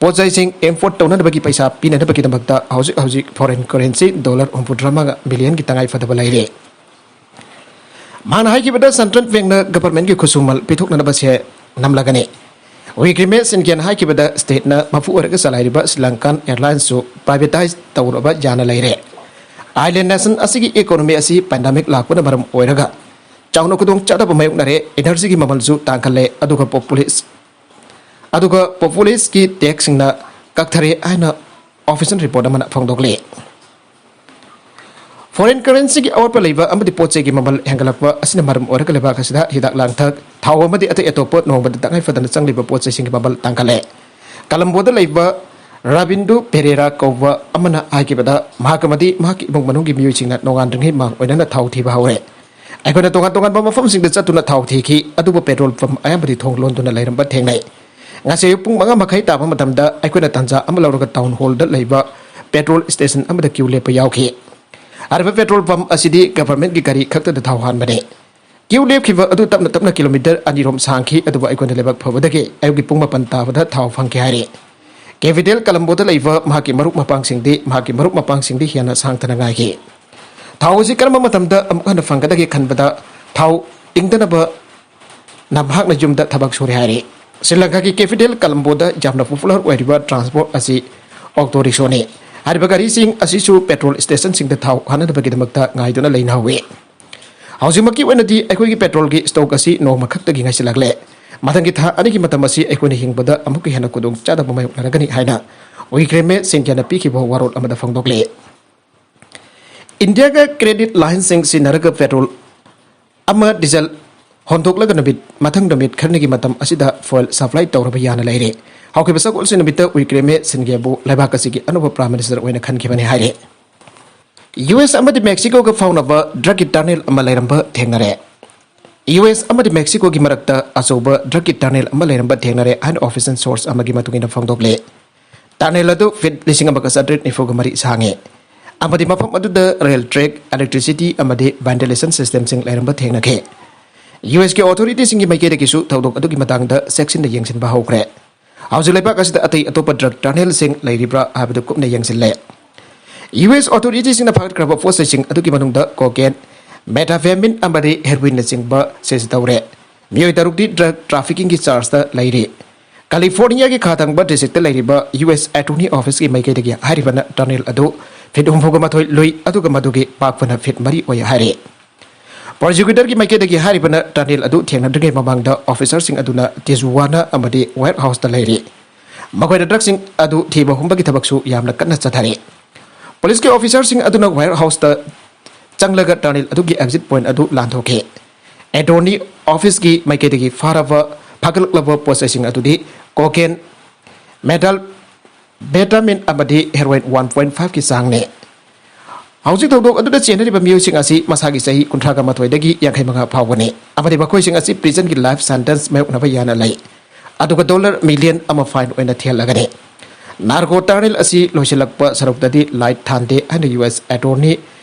ꯄꯣꯠ ꯆꯩꯁꯤꯡ ꯏꯝꯄꯣꯔꯠ ꯇꯧꯅꯅꯕꯒꯤ ꯄꯩꯁꯥ ꯄꯤꯅꯅꯕꯒꯤꯗꯃꯛꯇ ꯍꯧꯖꯤꯛ ꯍꯧꯖꯤꯛ ꯐꯣꯔꯦꯟ ꯀꯔꯦꯟꯁꯤ ꯗꯣꯂꯔ ꯍꯨꯝꯐꯨꯇꯔꯥꯃꯉꯥ ꯕꯤꯂꯤꯌꯟꯒꯤ ꯇꯉꯥꯏ ꯐꯗꯕ ꯂꯩꯔꯦ꯫ ꯃꯥꯅ ꯍꯥꯏꯈꯤꯕꯗ, ꯁꯦꯟꯇ꯭ꯔꯦꯜ ꯕꯦꯡꯛꯅ ꯒꯚꯔꯟꯃꯦꯟꯠꯀꯤ ꯈꯨꯠꯁꯨꯃꯜ ꯄꯤꯊꯣꯛꯅꯅꯕ ꯁꯦꯜ ꯅꯝꯂꯒꯅꯤ꯫ ꯋꯤꯀ꯭ꯔꯦꯃꯦ ꯁꯤꯟꯒꯦꯅ ꯍꯥꯏꯈꯤꯕꯗ, ꯁ꯭ꯇꯦꯠꯅ ꯃꯄꯨ ꯑꯣꯏꯔꯒ ꯆꯂꯥꯏꯔꯤꯕ ꯁ꯭ꯔꯤ ꯂꯪꯀꯥꯟ ꯑꯦꯌꯔꯂꯥꯏꯟꯁꯁꯨ ꯄ꯭ꯔꯥꯏꯚꯦꯇꯥꯏꯖ ꯇꯧꯔꯕ ꯌꯥꯅ ꯂꯩꯔꯦ꯫ ꯑꯥꯏꯂꯦꯟ ꯅꯦꯁꯟ ꯑꯁꯤꯒꯤ ꯏꯀꯣꯅꯣꯃꯤ ꯑꯁꯤ ꯄꯦꯟꯗꯥꯃꯤꯛ ꯂꯥꯛꯄꯅ ꯃꯔꯝ ꯑꯣꯏꯔꯒ ꯆꯥꯎꯅ ꯈꯨꯗꯣꯡꯆꯥꯗꯕ ꯃꯥꯌꯣꯛꯅꯔꯦ꯫ ꯏꯅꯔꯖꯤꯒꯤ ꯃꯃꯜꯁꯨ ꯇꯥꯡꯈꯠꯂꯦ, ꯑꯗꯨꯒ ꯄꯣꯄꯨꯂꯤꯁ ꯑꯗꯨꯒ ꯄꯣꯄꯨꯂꯤꯁꯀꯤ ꯇꯦꯛꯁꯁꯤꯡꯅ ꯀꯛꯊꯔꯦ ꯍꯥꯏꯅ ꯑꯣꯐꯤꯁꯤꯌꯦꯜ ꯔꯤꯄꯣꯔꯠ ꯑꯃꯅ ꯐꯣꯡꯗꯣꯛꯂꯤ꯫ ꯐꯣꯔꯦꯟ ꯀꯔꯦꯟꯁꯤꯒꯤ ꯑꯋꯥꯠꯄ ꯂꯩꯕ ꯑꯃꯗꯤ ꯄꯣꯠ ꯆꯩꯒꯤ ꯃꯃꯜ ꯍꯦꯟꯒꯠꯂꯛꯄ ꯑꯁꯤꯅ ꯃꯔꯝ ꯑꯣꯏꯔꯒ ꯂꯩꯕꯥꯛ ꯑꯁꯤꯗ ꯍꯤꯗꯥꯛ ꯂꯥꯡꯊꯛ, ꯊꯥꯎ ꯑꯃꯗꯤ ꯑꯇꯩ ꯑꯇꯣꯞꯄ ꯅꯣꯡꯃꯗ ꯇꯉꯥꯏ ꯐꯗꯅ ꯆꯪꯂꯤꯕ ꯄꯣꯠ ꯆꯩꯁꯤꯡꯒꯤ ꯃꯃꯜ ꯇꯥꯡꯈꯠꯂꯦ꯫ ꯀꯂꯝꯕꯣꯗ ꯂꯩꯕ ꯔꯥꯕꯤꯟꯗꯨ ꯄꯦꯔꯦꯔꯥ ꯀꯧꯕ ꯑꯃꯅ ꯍꯥꯏꯈꯤꯕꯗ, ꯃꯍꯥꯛ ꯑꯃꯗꯤ ꯃꯍꯥꯛꯀꯤ ꯏꯃꯨꯡ ꯃꯅꯨꯡꯒꯤ ꯃꯤꯑꯣꯏꯁꯤꯡꯅ ꯅꯣꯡꯉꯥꯟꯗ꯭ꯔꯤꯉꯩ ꯃꯥꯡ ꯑꯣꯏꯅꯅ ꯊꯥꯎ ꯊꯤꯕ ꯍꯧꯔꯦ꯫ ꯑꯩꯈꯣꯏꯅ ꯇꯣꯉꯥꯟ ꯇꯣꯉꯥꯟꯕ ꯃꯐꯝꯁꯤꯡꯗ ꯆꯠꯇꯨꯅ ꯊꯥꯎ ꯊꯤꯈꯤ, ꯑꯗꯨꯕꯨ ꯄꯦꯇ꯭ꯔꯣꯜ ꯄꯝꯞ ꯑꯌꯥꯝꯕꯗꯤ ꯊꯣꯡ ꯂꯣꯟꯗꯨꯅ ꯂꯩꯔꯝꯕ ꯊꯦꯡꯅꯩ꯫ ꯉꯁꯤ ꯑꯌꯨꯛ ꯄꯨꯡ ꯃꯉꯥ ꯃꯈꯥꯏ ꯇꯥꯕ ꯃꯇꯝꯗ ꯑꯩꯈꯣꯏꯅ ꯇꯥꯟꯖꯥ ꯑꯃ ꯂꯧꯔꯒ ꯇꯥꯎꯟ ꯍꯣꯜꯗ ꯂꯩꯕ ꯄꯦꯇ꯭ꯔꯣꯜ ꯁ꯭ꯇꯦꯁꯟ ꯑꯃꯗ ꯀ꯭ꯌꯨ ꯂꯦꯞꯄ ꯌꯥꯎꯈꯤ꯫ ꯍꯥꯏꯔꯤꯕ ꯄꯦꯇ꯭ꯔꯣꯜ ꯄꯝꯞ ꯑꯁꯤꯗꯤ ꯒꯚꯔꯟꯃꯦꯟꯠꯀꯤ ꯒꯥꯔꯤ ꯈꯛꯇꯗ ꯊꯥꯎ ꯍꯥꯟꯕꯅꯤ꯫ ꯀ꯭ꯌꯨ ꯂꯦꯞꯈꯤꯕ ꯑꯗꯨ ꯇꯞꯅ ꯇꯞꯅ ꯀꯤꯂꯣꯃꯤꯇꯔ ꯑꯅꯤ ꯔꯣꯝ ꯁꯥꯡꯈꯤ, ꯑꯗꯨꯕꯨ ꯑꯩꯈꯣꯏꯅ ꯂꯥꯏꯕꯛ ꯐꯕꯗꯒꯤ ꯑꯌꯨꯛꯀꯤ ꯄꯨꯡ ꯃꯥꯄꯟ ꯇꯥꯕꯗ ꯊꯥꯎ ꯐꯪꯈꯤ ꯍꯥꯏꯔꯤ꯫ ꯀꯦꯄꯤꯇꯦꯜ ꯀꯂꯝꯕꯣꯗ ꯂꯩꯕ ꯃꯍꯥꯛꯀꯤ ꯃꯔꯨꯞ ꯃꯄꯥꯡꯁꯤꯡꯗꯤ, ꯃꯍꯥꯛꯀꯤ ꯃꯔꯨꯞ ꯃꯄꯥꯡꯁꯤꯡꯗꯤ ꯍꯦꯟꯅ ꯁꯥꯡꯊꯅ ꯉꯥꯏꯈꯤ꯫ ꯊꯥꯎ ꯑꯁꯤ ꯀꯔꯝꯕ ꯃꯇꯝꯗ ꯑꯃꯨꯛ ꯍꯟꯅ ꯐꯪꯒꯗꯒꯦ ꯈꯟꯕꯗ ꯊꯥꯎ ꯏꯪꯗꯅꯕ ꯃꯍꯥꯛꯅ ꯌꯨꯝꯗ ꯊꯕꯛ ꯁꯨꯔꯦ ꯍꯥꯏꯔꯤ꯫ ꯁ꯭ꯔꯤ ꯂꯪꯀꯥꯒꯤ ꯀꯦꯄꯤꯇꯦꯜ ꯀꯂꯝꯕꯣꯗ ꯌꯥꯝꯅ ꯄꯣꯄꯨꯂꯔ ꯑꯣꯏꯔꯤꯕ ꯇ꯭ꯔꯥꯟꯁꯄꯣꯔꯠ ꯑꯁꯤ ꯑꯣꯛꯇꯣ ꯔꯤꯛꯁꯣꯅꯤ꯫ ꯍꯥꯏꯔꯤꯕ ꯒꯥꯔꯤꯁꯤꯡ ꯑꯁꯤꯁꯨ ꯄꯦꯇ꯭ꯔꯣꯜ ꯁ꯭ꯇꯦꯁꯟꯁꯤꯡꯗ ꯊꯥꯎ ꯍꯥꯟꯅꯅꯕꯒꯤꯗꯃꯛꯇ ꯉꯥꯏꯗꯨꯅ ꯂꯩꯅꯍꯧꯋꯤ꯫ ꯍꯧꯖꯤꯛꯃꯛꯀꯤ ꯑꯣꯏꯅꯗꯤ ꯑꯩꯈꯣꯏꯒꯤ ꯄꯦꯇ꯭ꯔꯣꯜꯒꯤ ꯁ꯭ꯇꯣꯛ ꯑꯁꯤ ꯅꯣꯡꯃ ꯈꯛꯇꯒꯤ ꯉꯥꯏꯁꯤꯜꯂꯛꯂꯦ꯫ ꯃꯊꯪꯒꯤ ꯊꯥ ꯑꯅꯤꯒꯤ ꯃꯇꯝ ꯑꯁꯤ ꯑꯩꯈꯣꯏꯅ ꯍꯤꯡꯕꯗ ꯑꯃꯨꯛꯀ ꯍꯦꯟꯅ ꯈꯨꯗꯣꯡꯆꯥꯗꯕ ꯃꯥꯌꯣꯛꯅꯔꯒꯅꯤ ꯍꯥꯏꯅ ꯋꯤꯀ꯭ꯔꯦꯃꯦ ꯁꯤꯡꯒ꯭ꯌꯥꯅ ꯄꯤꯈꯤꯕ ꯋꯥꯔꯣꯜ ꯑꯃꯗ ꯐꯣꯡꯗꯣꯛꯂꯤ꯫ ꯏꯟꯗꯤꯌꯥꯒ ꯀ꯭ꯔꯦꯗꯤꯠ ꯂꯥꯏꯟꯁꯤꯡ ꯁꯤꯟꯅꯔꯒ ꯄꯦꯇ꯭ꯔꯣꯜ ꯑꯃ ꯗꯤꯖꯜ ꯍꯣꯟꯗꯣꯛꯂꯒ ꯅꯨꯃꯤꯠ, ꯃꯊꯪ ꯅꯨꯃꯤꯠ ꯈꯔꯅꯤꯒꯤ ꯃꯇꯝ ꯑꯁꯤꯗ ꯐꯣꯏꯜ ꯁꯄ꯭ꯂꯥꯏ ꯇꯧꯔꯕ ꯌꯥꯅ ꯂꯩꯔꯦ꯫ ꯍꯧꯈꯤꯕ ꯁꯒꯣꯜꯁꯦꯟ ꯅꯨꯃꯤꯠꯇ ꯋꯤꯀ꯭ꯔꯦꯃꯦ ꯁꯤꯡꯒꯦꯕꯨ ꯂꯩꯕꯥꯛ ꯑꯁꯤꯒꯤ ꯑꯅꯧꯕ ꯄ꯭ꯔꯥꯏꯝ ꯃꯤꯅꯤꯁꯇꯔ ꯑꯣꯏꯅ ꯈꯟꯈꯤꯕꯅꯤ ꯍꯥꯏꯔꯦ꯫ ꯌꯨ ꯑꯦꯁ ꯑꯃꯗꯤ ꯃꯦꯛꯁꯤꯀꯣꯒ ꯐꯥꯎꯅꯕ ꯗ꯭ꯔꯒꯀꯤ ꯇꯅꯦꯜ ꯑꯃ ꯂꯩꯔꯝꯕ ꯊꯦꯡꯅꯔꯦ꯫ ꯌꯨ ꯑꯦꯁ ꯑꯃꯗꯤ ꯃꯦꯛꯁꯤꯀꯣꯒꯤ ꯃꯔꯛꯇ ꯑꯆꯧꯕ ꯗ꯭ꯔꯒꯀꯤ ꯇꯅꯦꯜ ꯑꯃ ꯂꯩꯔꯝꯕ ꯊꯦꯡꯅꯔꯦ ꯍꯥꯏꯅ ꯑꯣꯐꯤꯁꯤꯌꯦꯜ ꯁꯣꯔꯁ ꯑꯃꯒꯤ ꯃꯇꯨꯡ ꯏꯟꯅ ꯐꯣꯡꯗꯣꯛꯂꯦ꯫ ꯇꯅꯦꯜ ꯑꯗꯨ ꯐꯤꯠ ꯂꯤꯁꯤꯡ ꯑꯃꯒ ꯆꯥꯇ꯭ꯔꯦꯠ ꯅꯤꯐꯨꯒ ꯃꯔꯤ ꯁꯥꯡꯉꯤ ꯑꯃꯗꯤ ꯃꯐꯝ ꯑꯗꯨꯗ ꯔꯦꯜ ꯇ꯭ꯔꯦꯛ, ꯏꯂꯦꯛꯇ꯭ꯔꯤꯁꯤꯇꯤ ꯑꯃꯗꯤ ꯚꯦꯟꯇꯤꯂꯦꯁꯟ ꯁꯤꯁꯇꯦꯝꯁꯤꯡ ꯂꯩꯔꯝꯕ ꯊꯦꯡꯅꯈꯤ꯫ ꯌꯨ ꯑꯦꯁꯀꯤ ꯑꯣꯊꯣꯔꯤꯇꯤꯁꯤꯡꯒꯤ ꯃꯥꯏꯀꯩꯗꯒꯤꯁꯨ ꯊꯧꯗꯣꯛ ꯑꯗꯨꯒꯤ ꯃꯇꯥꯡꯗ ꯆꯦꯛꯁꯤꯟꯅ ꯌꯦꯡꯁꯤꯟꯕ ꯍꯧꯈ꯭ꯔꯦ꯫ ꯍꯧꯖꯤꯛ ꯂꯩꯕꯥꯛ ꯑꯁꯤꯗ ꯑꯇꯩ ꯑꯇꯣꯞꯄ ꯗ꯭ꯔꯒ ꯇꯅꯦꯜꯁꯤꯡ ꯂꯩꯔꯤꯕ꯭ꯔꯥ ꯍꯥꯏꯕꯗꯨ ꯀꯨꯞꯅ ꯌꯦꯡꯁꯤꯜꯂꯦ꯫ ꯌꯨ ꯑꯦꯁ ꯑꯣꯊꯣꯔꯤꯇꯤꯁꯤꯡꯅ ꯐꯥꯒꯠꯈ꯭ꯔꯕ ꯄꯣꯠ ꯆꯩꯁꯤꯡ ꯑꯗꯨꯒꯤ ꯃꯅꯨꯡꯗ ꯀꯣꯀꯦꯟ, ꯃꯦꯊꯥꯝꯐꯦꯇꯥꯃꯤꯟ ꯑꯃꯗꯤ ꯍꯦꯔꯣꯏꯟꯅꯆꯤꯡꯕ ꯁꯤꯖ ꯇꯧꯔꯦ꯫ ꯃꯤꯑꯣꯏ ꯇꯔꯨꯛꯇꯤ ꯗ꯭ꯔꯒ ꯇ꯭ꯔꯥꯐꯤꯀꯤꯡꯒꯤ ꯆꯥꯔꯖꯇ ꯂꯩꯔꯤ꯫ ꯀꯥꯂꯤꯐꯣꯔꯅꯤꯌꯥꯒꯤ ꯈꯥ ꯊꯪꯕ ꯗꯤꯁꯇ꯭ꯔꯤꯛꯇ ꯂꯩꯔꯤꯕ ꯌꯨ ꯑꯦꯁ ꯑꯦꯇꯣꯔꯅꯤ ꯑꯣꯐꯤꯁꯀꯤ ꯃꯥꯏꯀꯩꯗꯒꯤ ꯍꯥꯏꯔꯤꯕꯅ ꯇꯅꯦꯜ ꯑꯗꯨ ꯐꯤꯠ ꯍꯨꯝꯐꯨꯒ ꯃꯥꯊꯣꯏ ꯂꯨꯏ, ꯑꯗꯨꯒ ꯃꯗꯨꯒꯤ ꯄꯥꯛꯄꯅ ꯐꯤꯠ ꯃꯔꯤ ꯑꯣꯏ ꯍꯥꯏꯔꯤ꯫ ꯄ꯭ꯔꯣꯁꯤꯀ꯭ꯌꯨꯇꯔꯒꯤ ꯃꯥꯏꯀꯩꯗꯒꯤ ꯍꯥꯏꯔꯤꯕꯅ ꯇꯅꯦꯜ ꯑꯗꯨ ꯊꯦꯡꯅꯗ꯭ꯔꯤꯉꯩ ꯃꯃꯥꯡꯗ ꯑꯣꯐꯤꯁꯔꯁꯤꯡ ꯑꯗꯨꯅ ꯇꯤꯖꯨꯋꯥꯅꯥ ꯑꯃꯗꯤ ꯋꯥꯏꯠ ꯍꯥꯎꯁꯇ ꯂꯩꯔꯤ꯫ ꯃꯈꯣꯏꯅ ꯗ꯭ꯔꯒꯁꯤꯡ ꯑꯗꯨ ꯊꯤꯕ ꯍꯨꯝꯕꯒꯤ ꯊꯕꯛꯁꯨ ꯌꯥꯝꯅ ꯀꯟꯅ ꯆꯠꯊꯔꯤ꯫ ꯄꯨꯂꯤꯁꯀꯤ ꯑꯣꯐꯤꯁꯔꯁꯤꯡ ꯑꯗꯨꯅ ꯋꯥꯏꯠ ꯍꯥꯎꯁꯇ ꯆꯪꯂꯒ ꯇꯅꯦꯜ ꯑꯗꯨꯒꯤ ꯑꯦꯛꯖꯤꯠ ꯄꯣꯏꯟꯠ ꯑꯗꯨ ꯂꯥꯟꯊꯣꯛꯈꯤ꯫ ꯑꯦꯇꯣꯔꯅꯤ ꯑꯣꯐꯤꯁꯀꯤ ꯃꯥꯏꯀꯩꯗꯒꯤ ꯐꯥꯔꯕ, ꯐꯥꯒꯠꯂꯛꯂꯕ ꯄꯣꯠ ꯆꯩꯁꯤꯡ ꯑꯗꯨꯗꯤ ꯀꯣꯀꯦꯟ, ꯃꯦꯊꯥꯝꯐꯦꯇꯥꯃꯤꯟ ꯑꯃꯗꯤ ꯍꯦꯔꯣꯏꯟ ꯋꯥꯟ ꯄꯣꯏꯟꯠ ꯐꯥꯏꯚꯀꯤ ꯆꯥꯡꯅꯤ꯫ ꯍꯧꯖꯤꯛ ꯊꯧꯗꯣꯛ ꯑꯗꯨꯗ ꯆꯦꯟꯅꯔꯤꯕ ꯃꯤꯑꯣꯏꯁꯤꯡ ꯑꯁꯤ ꯃꯁꯥꯒꯤ ꯆꯍꯤ ꯀꯨꯟꯊ꯭ꯔꯥꯒ ꯃꯥꯊꯣꯏꯗꯒꯤ ꯌꯥꯡꯈꯩ ꯃꯉꯥ ꯐꯥꯎꯕꯅꯤ ꯑꯃꯗꯤ ꯃꯈꯣꯏꯁꯤꯡ ꯑꯁꯤ ꯄ꯭ꯔꯤꯖꯟꯒꯤ ꯂꯥꯏꯐ ꯁꯦꯟꯇꯦꯟꯁ ꯃꯥꯌꯣꯛꯅꯕ ꯌꯥꯅ ꯂꯩ꯫ ꯑꯗꯨꯒ ꯗꯣꯂꯔ ꯃꯤꯂꯤꯌꯟ ꯑꯃ ꯐꯥꯏꯟ ꯑꯣꯏꯅ ꯊꯤꯍꯜꯂꯒꯅꯤ꯫ ꯅꯥꯔꯀꯣ ꯇꯅꯦꯜ ꯑꯁꯤ ꯂꯣꯏꯁꯤꯜꯂꯛꯄ ꯁꯔꯨꯛꯇꯗꯤ ꯂꯥꯏꯠ ꯊꯥꯟꯗꯦ ꯍꯥꯏꯅ ꯌꯨ ꯑꯦꯁ ꯑꯦꯇꯣꯔꯅꯤ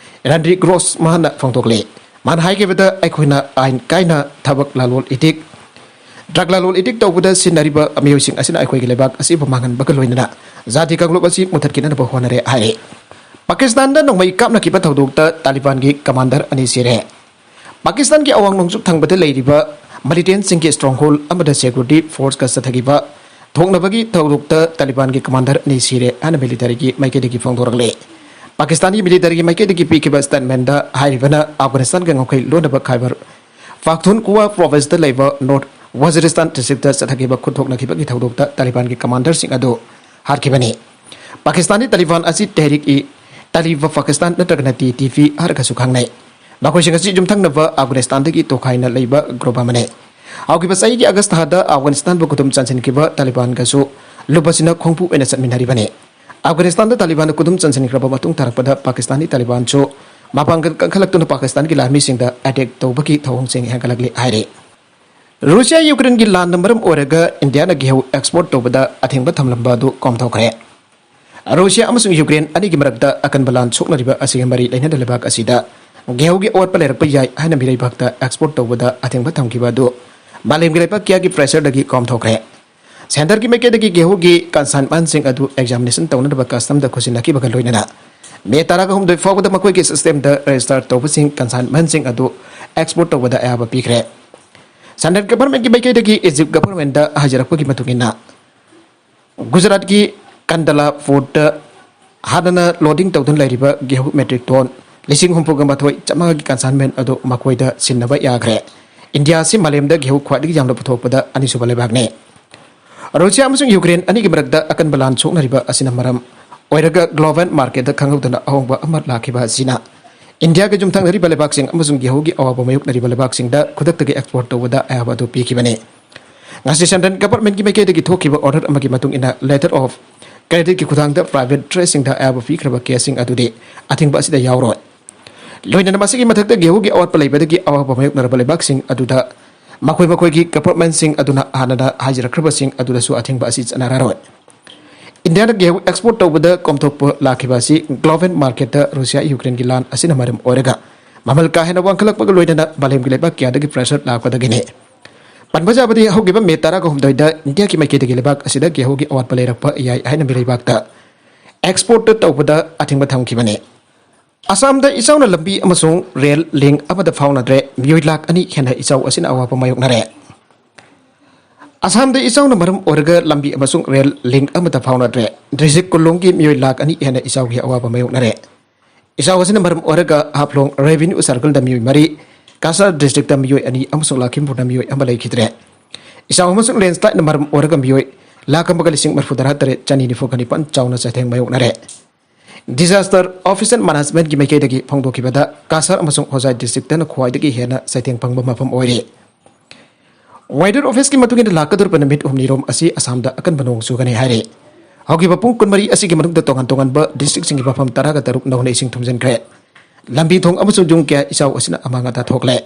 ꯔꯦꯟꯗꯤ ꯒ꯭ꯔꯣꯁꯃꯥꯟꯅ ꯐꯣꯡꯗꯣꯛꯂꯤ꯫ ꯃꯥꯅ ꯍꯥꯏꯈꯤꯕꯗ, ꯑꯩꯈꯣꯏꯅ ꯑꯥꯏꯟ ꯀꯥꯏꯅ ꯊꯕꯛ ꯂꯂꯣꯟ ꯏꯇꯤꯛ, ꯗ꯭ꯔꯒ ꯂꯂꯣꯟ ꯏꯇꯤꯛ ꯇꯧꯕꯗ ꯁꯤꯖꯤꯟꯅꯔꯤꯕ ꯃꯤꯑꯣꯏꯁꯤꯡ ꯑꯁꯤꯅ ꯑꯩꯈꯣꯏꯒꯤ ꯂꯩꯕꯥꯛ ꯑꯁꯤꯕꯨ ꯃꯥꯡꯍꯟꯕꯒ ꯂꯣꯏꯅꯅ ꯖꯥꯇꯤ ꯀꯥꯡꯂꯨꯞ ꯑꯁꯤ ꯃꯨꯊꯠꯈꯤꯅꯅꯕ ꯍꯣꯠꯅꯔꯦ ꯍꯥꯏꯔꯦ꯫ ꯄꯥꯀꯤꯁꯇꯥꯟꯗ ꯅꯣꯡꯃꯩ ꯀꯥꯞꯅꯈꯤꯕ ꯊꯧꯗꯣꯛꯇ ꯇꯥꯂꯤꯕꯥꯟꯒꯤ ꯀꯃꯥꯟꯗꯔ ꯑꯅꯤ ꯁꯤꯔꯦ꯫ ꯄꯥꯀꯤꯁꯇꯥꯟꯒꯤ ꯑꯋꯥꯡ ꯅꯣꯡꯆꯨꯞ ꯊꯪꯕꯗ ꯂꯩꯔꯤꯕ ꯃꯤꯂꯤꯇꯦꯟꯁꯤꯡꯒꯤ ꯁ꯭ꯇ꯭ꯔꯣꯡꯍꯣꯜ ꯑꯃꯗ ꯁꯦꯀ꯭ꯌꯨꯔꯤꯇꯤ ꯐꯣꯔꯁꯀ ꯆꯠꯊꯈꯤꯕ ꯊꯣꯛꯅꯕꯒꯤ ꯊꯧꯗꯣꯛꯇ ꯇꯥꯂꯤꯕꯥꯟꯒꯤ ꯀꯃꯥꯟꯗꯔ ꯑꯅꯤ ꯁꯤꯔꯦ ꯍꯥꯏꯅ ꯃꯤꯂꯤꯇꯔꯤꯒꯤ ꯃꯥꯏꯀꯩꯗꯒꯤ ꯐꯣꯡꯗꯣꯔꯛꯂꯦ꯫ ꯄꯥꯀꯤꯁꯇꯥꯟꯒꯤ ꯃꯤꯂꯤꯇꯔꯤꯒꯤ ꯃꯥꯏꯀꯩꯗꯒꯤ ꯄꯤꯈꯤꯕ ꯁ꯭ꯇꯦꯠꯃꯦꯟꯗ ꯍꯥꯏꯔꯤꯕꯅ ꯑꯐꯒꯥꯅꯤꯁꯇꯥꯟꯒ ꯉꯝꯈꯩ ꯂꯣꯟꯅꯕ ꯈꯥꯏꯕꯔ ꯄꯥꯈꯇꯨꯟꯈ꯭ꯋꯥ ꯄ꯭ꯔꯣꯚꯤꯟꯁꯇ ꯂꯩꯕ ꯅꯣꯔꯠ ꯋꯥꯖꯤꯔꯤꯁꯇꯥꯟ ꯗꯤꯁꯇ꯭ꯔꯤꯛꯇ ꯆꯠꯊꯈꯤꯕ ꯈꯨꯠꯊꯣꯛꯅꯈꯤꯕꯒꯤ ꯊꯧꯗꯣꯛꯇ ꯇꯥꯂꯤꯕꯥꯟꯒꯤ ꯀꯃꯥꯟꯗꯔꯁꯤꯡ ꯑꯗꯨ ꯍꯥꯠꯈꯤꯕꯅꯤ꯫ ꯄꯥꯀꯤꯁꯇꯥꯟꯒꯤ ꯇꯥꯂꯤꯕꯥꯟ ꯑꯁꯤ ꯇꯦꯍꯔꯤꯛ ꯏ ꯇꯥꯂꯤꯕ ꯄꯥꯀꯤꯁꯇꯥꯟ ꯅꯠꯇ꯭ꯔꯒꯅ ꯇꯤ ꯇꯤ ꯄꯤ ꯍꯥꯏꯔꯒꯁꯨ ꯈꯪꯅꯩ꯫ ꯃꯈꯣꯏꯁꯤꯡ ꯑꯁꯤ ꯌꯨꯝꯊꯪꯅꯕ ꯑꯐꯒꯥꯅꯤꯁꯇꯥꯟꯗꯒꯤ ꯇꯣꯈꯥꯏꯅ ꯂꯩꯕ ꯒ꯭ꯔꯨꯞ ꯑꯃꯅꯤ꯫ ꯍꯧꯈꯤꯕ ꯆꯍꯤꯒꯤ ꯑꯥꯒꯁ ꯊꯥꯗ ꯑꯐꯒꯥꯅꯤꯁꯇꯥꯟꯕꯨ ꯈꯨꯗꯨꯝ ꯆꯟꯁꯤꯟꯈꯤꯕ ꯇꯥꯂꯤꯕꯥꯟꯒꯁꯨ ꯂꯨꯕꯁꯤꯅ ꯈꯣꯡꯄꯨ ꯑꯣꯏꯅ ꯆꯠꯃꯤꯟꯅꯔꯤꯕꯅꯤ꯫ ꯑꯐꯒꯥꯅꯤꯁꯇꯥꯟꯗ ꯇꯥꯂꯤꯕꯥꯟꯅ ꯈꯨꯗꯨꯝ ꯆꯟꯁꯤꯟꯈ꯭ꯔꯕ ꯃꯇꯨꯡ ꯇꯥꯔꯛꯄꯗ ꯄꯥꯀꯤꯁꯇꯥꯟꯒꯤ ꯇꯥꯂꯤꯕꯥꯟꯁꯨ ꯃꯄꯥꯡꯒꯜ ꯀꯟꯈꯠꯂꯛꯇꯨꯅ ꯄꯥꯀꯤꯁꯇꯥꯟꯒꯤ ꯂꯥꯟꯃꯤꯁꯤꯡꯗ ꯑꯦꯇꯦꯛ ꯇꯧꯕꯒꯤ ꯊꯧꯑꯣꯡꯁꯤꯡ ꯍꯦꯟꯒꯠꯂꯛꯂꯤ ꯍꯥꯏꯔꯤ꯫ ꯔꯨꯁꯤꯌꯥ ꯌꯨꯀ꯭ꯔꯦꯟꯒꯤ ꯂꯥꯟꯅ ꯃꯔꯝ ꯑꯣꯏꯔꯒ ꯏꯟꯗꯤꯌꯥꯅ ꯒꯦꯍꯨ ꯑꯦꯛꯁꯄꯣꯔꯠ ꯇꯧꯕꯗ ꯑꯊꯤꯡꯕ ꯊꯝꯂꯝꯕ ꯑꯗꯨ ꯀꯣꯝꯊꯣꯛꯈ꯭ꯔꯦ꯫ ꯔꯨꯁꯤꯌꯥ ꯑꯃꯁꯨꯡ ꯌꯨꯀ꯭ꯔꯦꯟ ꯑꯅꯤꯒꯤ ꯃꯔꯛꯇ ꯑꯀꯟꯕ ꯂꯥꯟ ꯁꯣꯛꯅꯔꯤꯕ ꯑꯁꯤꯒꯤ ꯃꯔꯤ ꯂꯩꯅꯅ ꯂꯩꯕꯥꯛ ꯑꯁꯤꯗ ꯒꯦꯍꯨꯒꯤ ꯑꯋꯥꯠꯄ ꯂꯩꯔꯛꯄ ꯌꯥꯏ ꯍꯥꯏꯅ ꯃꯤꯔꯩꯕꯥꯛꯇ ꯑꯦꯛꯁꯄꯣꯔꯠ ꯇꯧꯕꯗ ꯑꯊꯤꯡꯕ ꯊꯝꯈꯤꯕ ꯑꯗꯨ ꯃꯥꯂꯦꯝꯒꯤ ꯂꯩꯕꯥꯛ ꯀꯌꯥꯒꯤ ꯄ꯭ꯔꯦꯁꯔꯗꯒꯤ ꯀꯣꯝꯊꯣꯛꯈ꯭ꯔꯦ꯫ ꯁꯦꯟꯇꯔꯒꯤ ꯃꯥꯏꯀꯩꯗꯒꯤ ꯒꯦꯍꯨꯒꯤ ꯀꯟꯁꯥꯏꯟꯃꯦꯟꯁꯤꯡ ꯑꯗꯨ ꯑꯦꯛꯖꯥꯃꯤꯅꯦꯁꯟ ꯇꯧꯅꯅꯕ ꯀꯁꯇꯝꯗ ꯈꯨꯠꯁꯤꯟꯅꯈꯤꯕꯒ ꯂꯣꯏꯅꯅ ꯃꯦ ꯇꯔꯥꯒ ꯍꯨꯝꯗꯣꯏ ꯐꯥꯎꯕꯗ ꯃꯈꯣꯏꯒꯤ ꯁꯤꯁꯇꯦꯝꯗ ꯔꯦꯖꯤꯁꯇꯔ ꯇꯧꯕꯁꯤꯡ ꯀꯟꯁꯥꯏꯟꯃꯦꯟꯁꯤꯡ ꯑꯗꯨ ꯑꯦꯛꯁꯄꯣꯔꯠ ꯇꯧꯕꯗ ꯑꯌꯥꯕ ꯄꯤꯈ꯭ꯔꯦ꯫ ꯁꯦꯟꯇ꯭ꯔꯦꯜ ꯒꯚꯔꯟꯃꯦꯟꯠꯀꯤ ꯃꯥꯏꯀꯩꯗꯒꯤ ꯏꯖꯤꯞ ꯒꯚꯔꯟꯃꯦꯟꯠꯇ ꯍꯥꯏꯖꯔꯛꯄꯒꯤ ꯃꯇꯨꯡ ꯏꯟꯅ, ꯒꯨꯖꯔꯥꯠꯀꯤ ꯀꯟꯗꯂꯥ ꯄꯣꯔꯠꯇ ꯍꯥꯟꯅꯅ ꯂꯣꯗꯤꯡ ꯇꯧꯗꯨꯅ ꯂꯩꯔꯤꯕ ꯒꯦꯍꯨ ꯃꯦꯇ꯭ꯔꯤꯛ ꯇꯣꯟ ꯂꯤꯁꯤꯡ ꯍꯨꯝꯐꯨꯒ ꯃꯥꯊꯣꯏ ꯆꯥꯝꯃꯉꯥꯒꯤ ꯀꯟꯁꯥꯏꯟꯃꯦꯟ ꯑꯗꯨ ꯃꯈꯣꯏꯗ ꯁꯤꯟꯅꯕ ꯌꯥꯈ꯭ꯔꯦ꯫ ꯏꯟꯗꯤꯌꯥ ꯑꯁꯤ ꯃꯥꯂꯦꯝꯗ ꯒꯦꯍꯨ ꯈ꯭ꯋꯥꯏꯗꯒꯤ ꯌꯥꯝꯅ ꯄꯨꯊꯣꯛꯄꯗ ꯑꯅꯤꯁꯨꯕ ꯂꯩꯕꯥꯛꯅꯤ꯫ ꯔꯨꯁꯤꯌꯥ ꯑꯃꯁꯨꯡ ꯌꯨꯀ꯭ꯔꯦꯟ ꯑꯅꯤꯒꯤ ꯃꯔꯛꯇ ꯑꯀꯟꯕ ꯂꯥꯟ ꯁꯣꯛꯅꯔꯤꯕ ꯑꯁꯤꯅ ꯃꯔꯝ ꯑꯣꯏꯔꯒ ꯒ꯭ꯂꯣꯕꯦꯜ ꯃꯥꯔꯀꯦꯠꯇ ꯈꯪꯍꯧꯗꯅ ꯑꯍꯣꯡꯕ ꯑꯃ ꯂꯥꯛꯈꯤꯕ ꯑꯁꯤꯅ ꯏꯟꯗꯤꯌꯥꯒ ꯌꯨꯝꯊꯪꯅꯔꯤꯕ ꯂꯩꯕꯥꯛꯁꯤꯡ ꯑꯃꯁꯨꯡ ꯒꯦꯍꯨꯒꯤ ꯑꯋꯥꯕ ꯃꯥꯌꯣꯛꯅꯔꯤꯕ ꯂꯩꯕꯥꯛꯁꯤꯡꯗ ꯈꯨꯗꯛꯇꯒꯤ ꯑꯦꯛꯁꯄꯣꯔꯠ ꯇꯧꯕꯗ ꯑꯌꯥꯕ ꯑꯗꯨ ꯄꯤꯈꯤꯕꯅꯤ꯫ ꯉꯁꯤ ꯁꯦꯟꯇ꯭ꯔꯦꯜ ꯒꯚꯔꯟꯃꯦꯟꯠꯀꯤ ꯃꯥꯏꯀꯩꯗꯒꯤ ꯊꯣꯛꯈꯤꯕ ꯑꯣꯔꯗꯔ ꯑꯃꯒꯤ ꯃꯇꯨꯡ ꯏꯟꯅ ꯂꯦꯇꯔ ꯑꯣꯐ ꯀ꯭ꯔꯦꯗꯤꯠꯀꯤ ꯈꯨꯠꯊꯥꯡꯗ ꯄ꯭ꯔꯥꯏꯚꯦꯠ ꯇ꯭ꯔꯦꯗꯁꯤꯡꯗ ꯑꯌꯥꯕ ꯄꯤꯈ꯭ꯔꯕ ꯀꯦꯁꯁꯤꯡ ꯑꯗꯨꯗꯤ ꯑꯊꯤꯡꯕ ꯑꯁꯤꯗ ꯌꯥꯎꯔꯣꯏ꯫ ꯂꯣꯏꯅꯅ ꯃꯁꯤꯒꯤ ꯃꯊꯛꯇ ꯒꯦꯍꯨꯒꯤ ꯑꯋꯥꯠꯄ ꯂꯩꯕꯗꯒꯤ ꯑꯋꯥꯕ ꯃꯥꯌꯣꯛꯅꯔꯕ ꯂꯩꯕꯥꯛꯁꯤꯡ ꯑꯗꯨꯗ ꯃꯈꯣꯏ ꯃꯈꯣꯏꯒꯤ ꯒꯚꯔꯟꯃꯦꯟꯠꯁꯤꯡ ꯑꯗꯨꯅ ꯍꯥꯟꯅꯅ ꯍꯥꯏꯖꯔꯛꯈ꯭ꯔꯕꯁꯤꯡ ꯑꯗꯨꯗꯁꯨ ꯑꯊꯤꯡꯕ ꯑꯁꯤ ꯆꯠꯅꯔꯔꯣꯏ꯫ ꯏꯟꯗꯤꯌꯥꯅ ꯒꯦꯍꯨ ꯑꯦꯛꯁꯄꯣꯔꯠ ꯇꯧꯕꯗ ꯀꯣꯝꯊꯣꯛꯄ ꯂꯥꯛꯈꯤꯕ ꯑꯁꯤ ꯒ꯭ꯂꯣꯕꯦꯜ ꯃꯥꯔꯀꯦꯠꯇ ꯔꯨꯁꯤꯌꯥ ꯌꯨꯀ꯭ꯔꯦꯟꯒꯤ ꯂꯥꯟ ꯑꯁꯤꯅ ꯃꯔꯝ ꯑꯣꯏꯔꯒ ꯃꯃꯜ ꯀꯥ ꯍꯦꯟꯅ ꯋꯥꯡꯈꯠꯂꯛꯄꯒ ꯂꯣꯏꯅꯅ ꯃꯥꯂꯦꯝꯒꯤ ꯂꯩꯕꯥꯛ ꯀꯌꯥꯗꯒꯤ pressure ꯂꯥꯛꯄꯗꯒꯤꯅꯤ꯫ ꯄꯟꯕ ꯌꯥꯕꯗꯤ, ꯍꯧꯈꯤꯕ ꯃꯦ ꯇꯔꯥꯒ ꯍꯨꯝꯗꯣꯏꯗ ꯏꯟꯗꯤꯌꯥꯒꯤ ꯃꯥꯏꯀꯩꯗꯒꯤ ꯂꯩꯕꯥꯛ ꯑꯁꯤꯗ ꯒꯦꯍꯨꯒꯤ ꯑꯋꯥꯠꯄ ꯂꯩꯔꯛꯄ ꯌꯥꯏ ꯍꯥꯏꯅ ꯃꯤꯔꯩꯕꯥꯛꯇ export ꯇꯧꯕꯗ ꯑꯊꯤꯡꯕ ꯊꯝꯈꯤꯕꯅꯤ꯫ ꯑꯁꯥꯝꯗ ꯏꯆꯥꯎꯅ ꯂꯝꯕꯤ ꯑꯃꯁꯨꯡ ꯔꯦꯜ ꯂꯤꯡ ꯑꯃꯗ ꯐꯥꯎꯅꯗ꯭ꯔꯦ, ꯃꯤꯑꯣꯏ ꯂꯥꯈ ꯑꯅꯤ ꯍꯦꯟꯅ ꯏꯆꯥꯎ ꯑꯁꯤꯅ ꯑꯋꯥꯕ ꯃꯥꯌꯣꯛꯅꯔꯦ꯫ ꯑꯁꯥꯝꯗ ꯏꯆꯥꯎꯅ ꯃꯔꯝ ꯑꯣꯏꯔꯒ ꯂꯝꯕꯤ ꯑꯃꯁꯨꯡ ꯔꯦꯜ ꯂꯤꯡ ꯑꯃꯗ ꯐꯥꯎꯅꯗ꯭ꯔꯦ꯫ ꯗꯤꯁꯇ꯭ꯔꯤꯛ ꯀꯨꯟꯂꯣꯝꯒꯤ ꯃꯤꯑꯣꯏ ꯂꯥꯈ ꯑꯅꯤ ꯍꯦꯟꯅ ꯏꯆꯥꯎꯒꯤ ꯑꯋꯥꯕ ꯃꯥꯌꯣꯛꯅꯔꯦ꯫ ꯏꯆꯥꯎ ꯑꯁꯤꯅ ꯃꯔꯝ ꯑꯣꯏꯔꯒ ꯍꯥꯐꯂꯣꯡ revenue circle ꯗ ꯃꯤꯑꯣꯏ ꯃꯔꯤ, ꯀꯁꯥꯔ ꯗꯤꯁꯇ꯭ꯔꯤꯛꯇ ꯃꯤꯑꯣꯏ ꯑꯅꯤ ꯑꯃꯁꯨꯡ ꯂꯈꯤꯝꯄꯨꯔꯗ ꯃꯤꯑꯣꯏ ꯑꯃ ꯂꯩꯈꯤꯗ꯭ꯔꯦ꯫ ꯏꯆꯥꯎ ꯑꯃꯁꯨꯡ landslide ꯅ ꯃꯔꯝ ꯑꯣꯏꯔꯒ ꯃꯤꯑꯣꯏ ꯂꯥꯈ ꯑꯃꯒ ꯂꯤꯁꯤꯡ ꯃꯔꯤꯐꯨ ꯇꯔꯥ ꯇꯔꯦꯠ ꯆꯅꯤ ꯅꯤꯐꯨꯒ ꯅꯤꯄꯥꯟ ꯆꯥꯎꯅ ꯆꯩꯊꯦꯡ ꯃꯥꯌꯣꯛꯅꯔꯦ꯫ Disaster Officer Management ꯀꯤ ꯃꯥꯏꯀꯩꯗꯒꯤ ꯐꯣꯡꯗꯣꯛꯈꯤꯕꯗ, ꯀꯁꯥꯔ ꯑꯃꯁꯨꯡ ꯍꯣꯖꯥꯏ ꯗꯤꯁꯇ꯭ꯔꯤꯛꯇꯅ ꯈ꯭ꯋꯥꯏꯗꯒꯤ ꯍꯦꯟꯅ ꯆꯩꯊꯦꯡ ꯐꯪꯕ ꯃꯐꯝ ꯑꯣꯏꯔꯤ꯫ Weather Office ꯀꯤ ꯃꯇꯨꯡ ꯏꯟꯅ, ꯂꯥꯛꯀꯗꯧꯔꯤꯕ ꯅꯨꯃꯤꯠ ꯍꯨꯝꯅꯤꯔꯣꯝ ꯑꯁꯤ ꯑꯁꯥꯝꯗ ꯑꯀꯟꯕ ꯅꯣꯡ ꯆꯨꯒꯅꯤ ꯍꯥꯏꯔꯤ꯫ ꯍꯧꯈꯤꯕ ꯄꯨꯡ ꯀꯨꯟꯃꯔꯤ ꯑꯁꯤꯒꯤ ꯃꯅꯨꯡꯗ ꯇꯣꯉꯥꯟ ꯇꯣꯉꯥꯟꯕ ꯗꯤꯁꯇ꯭ꯔꯤꯛꯁꯤꯡꯒꯤ ꯃꯐꯝ ꯇꯔꯥꯒ ꯇꯔꯨꯛ ꯅꯧꯅ ꯏꯁꯤꯡ ꯊꯨꯝꯖꯤꯟꯈ꯭ꯔꯦ꯫ ꯂꯝꯕꯤ ꯊꯣꯡ ꯑꯃꯁꯨꯡ ꯌꯨꯝ ꯀꯌꯥ ꯏꯆꯥꯎ ꯑꯁꯤꯅ ꯑꯃꯥꯡ ꯑꯇꯥ ꯊꯣꯛꯂꯦ꯫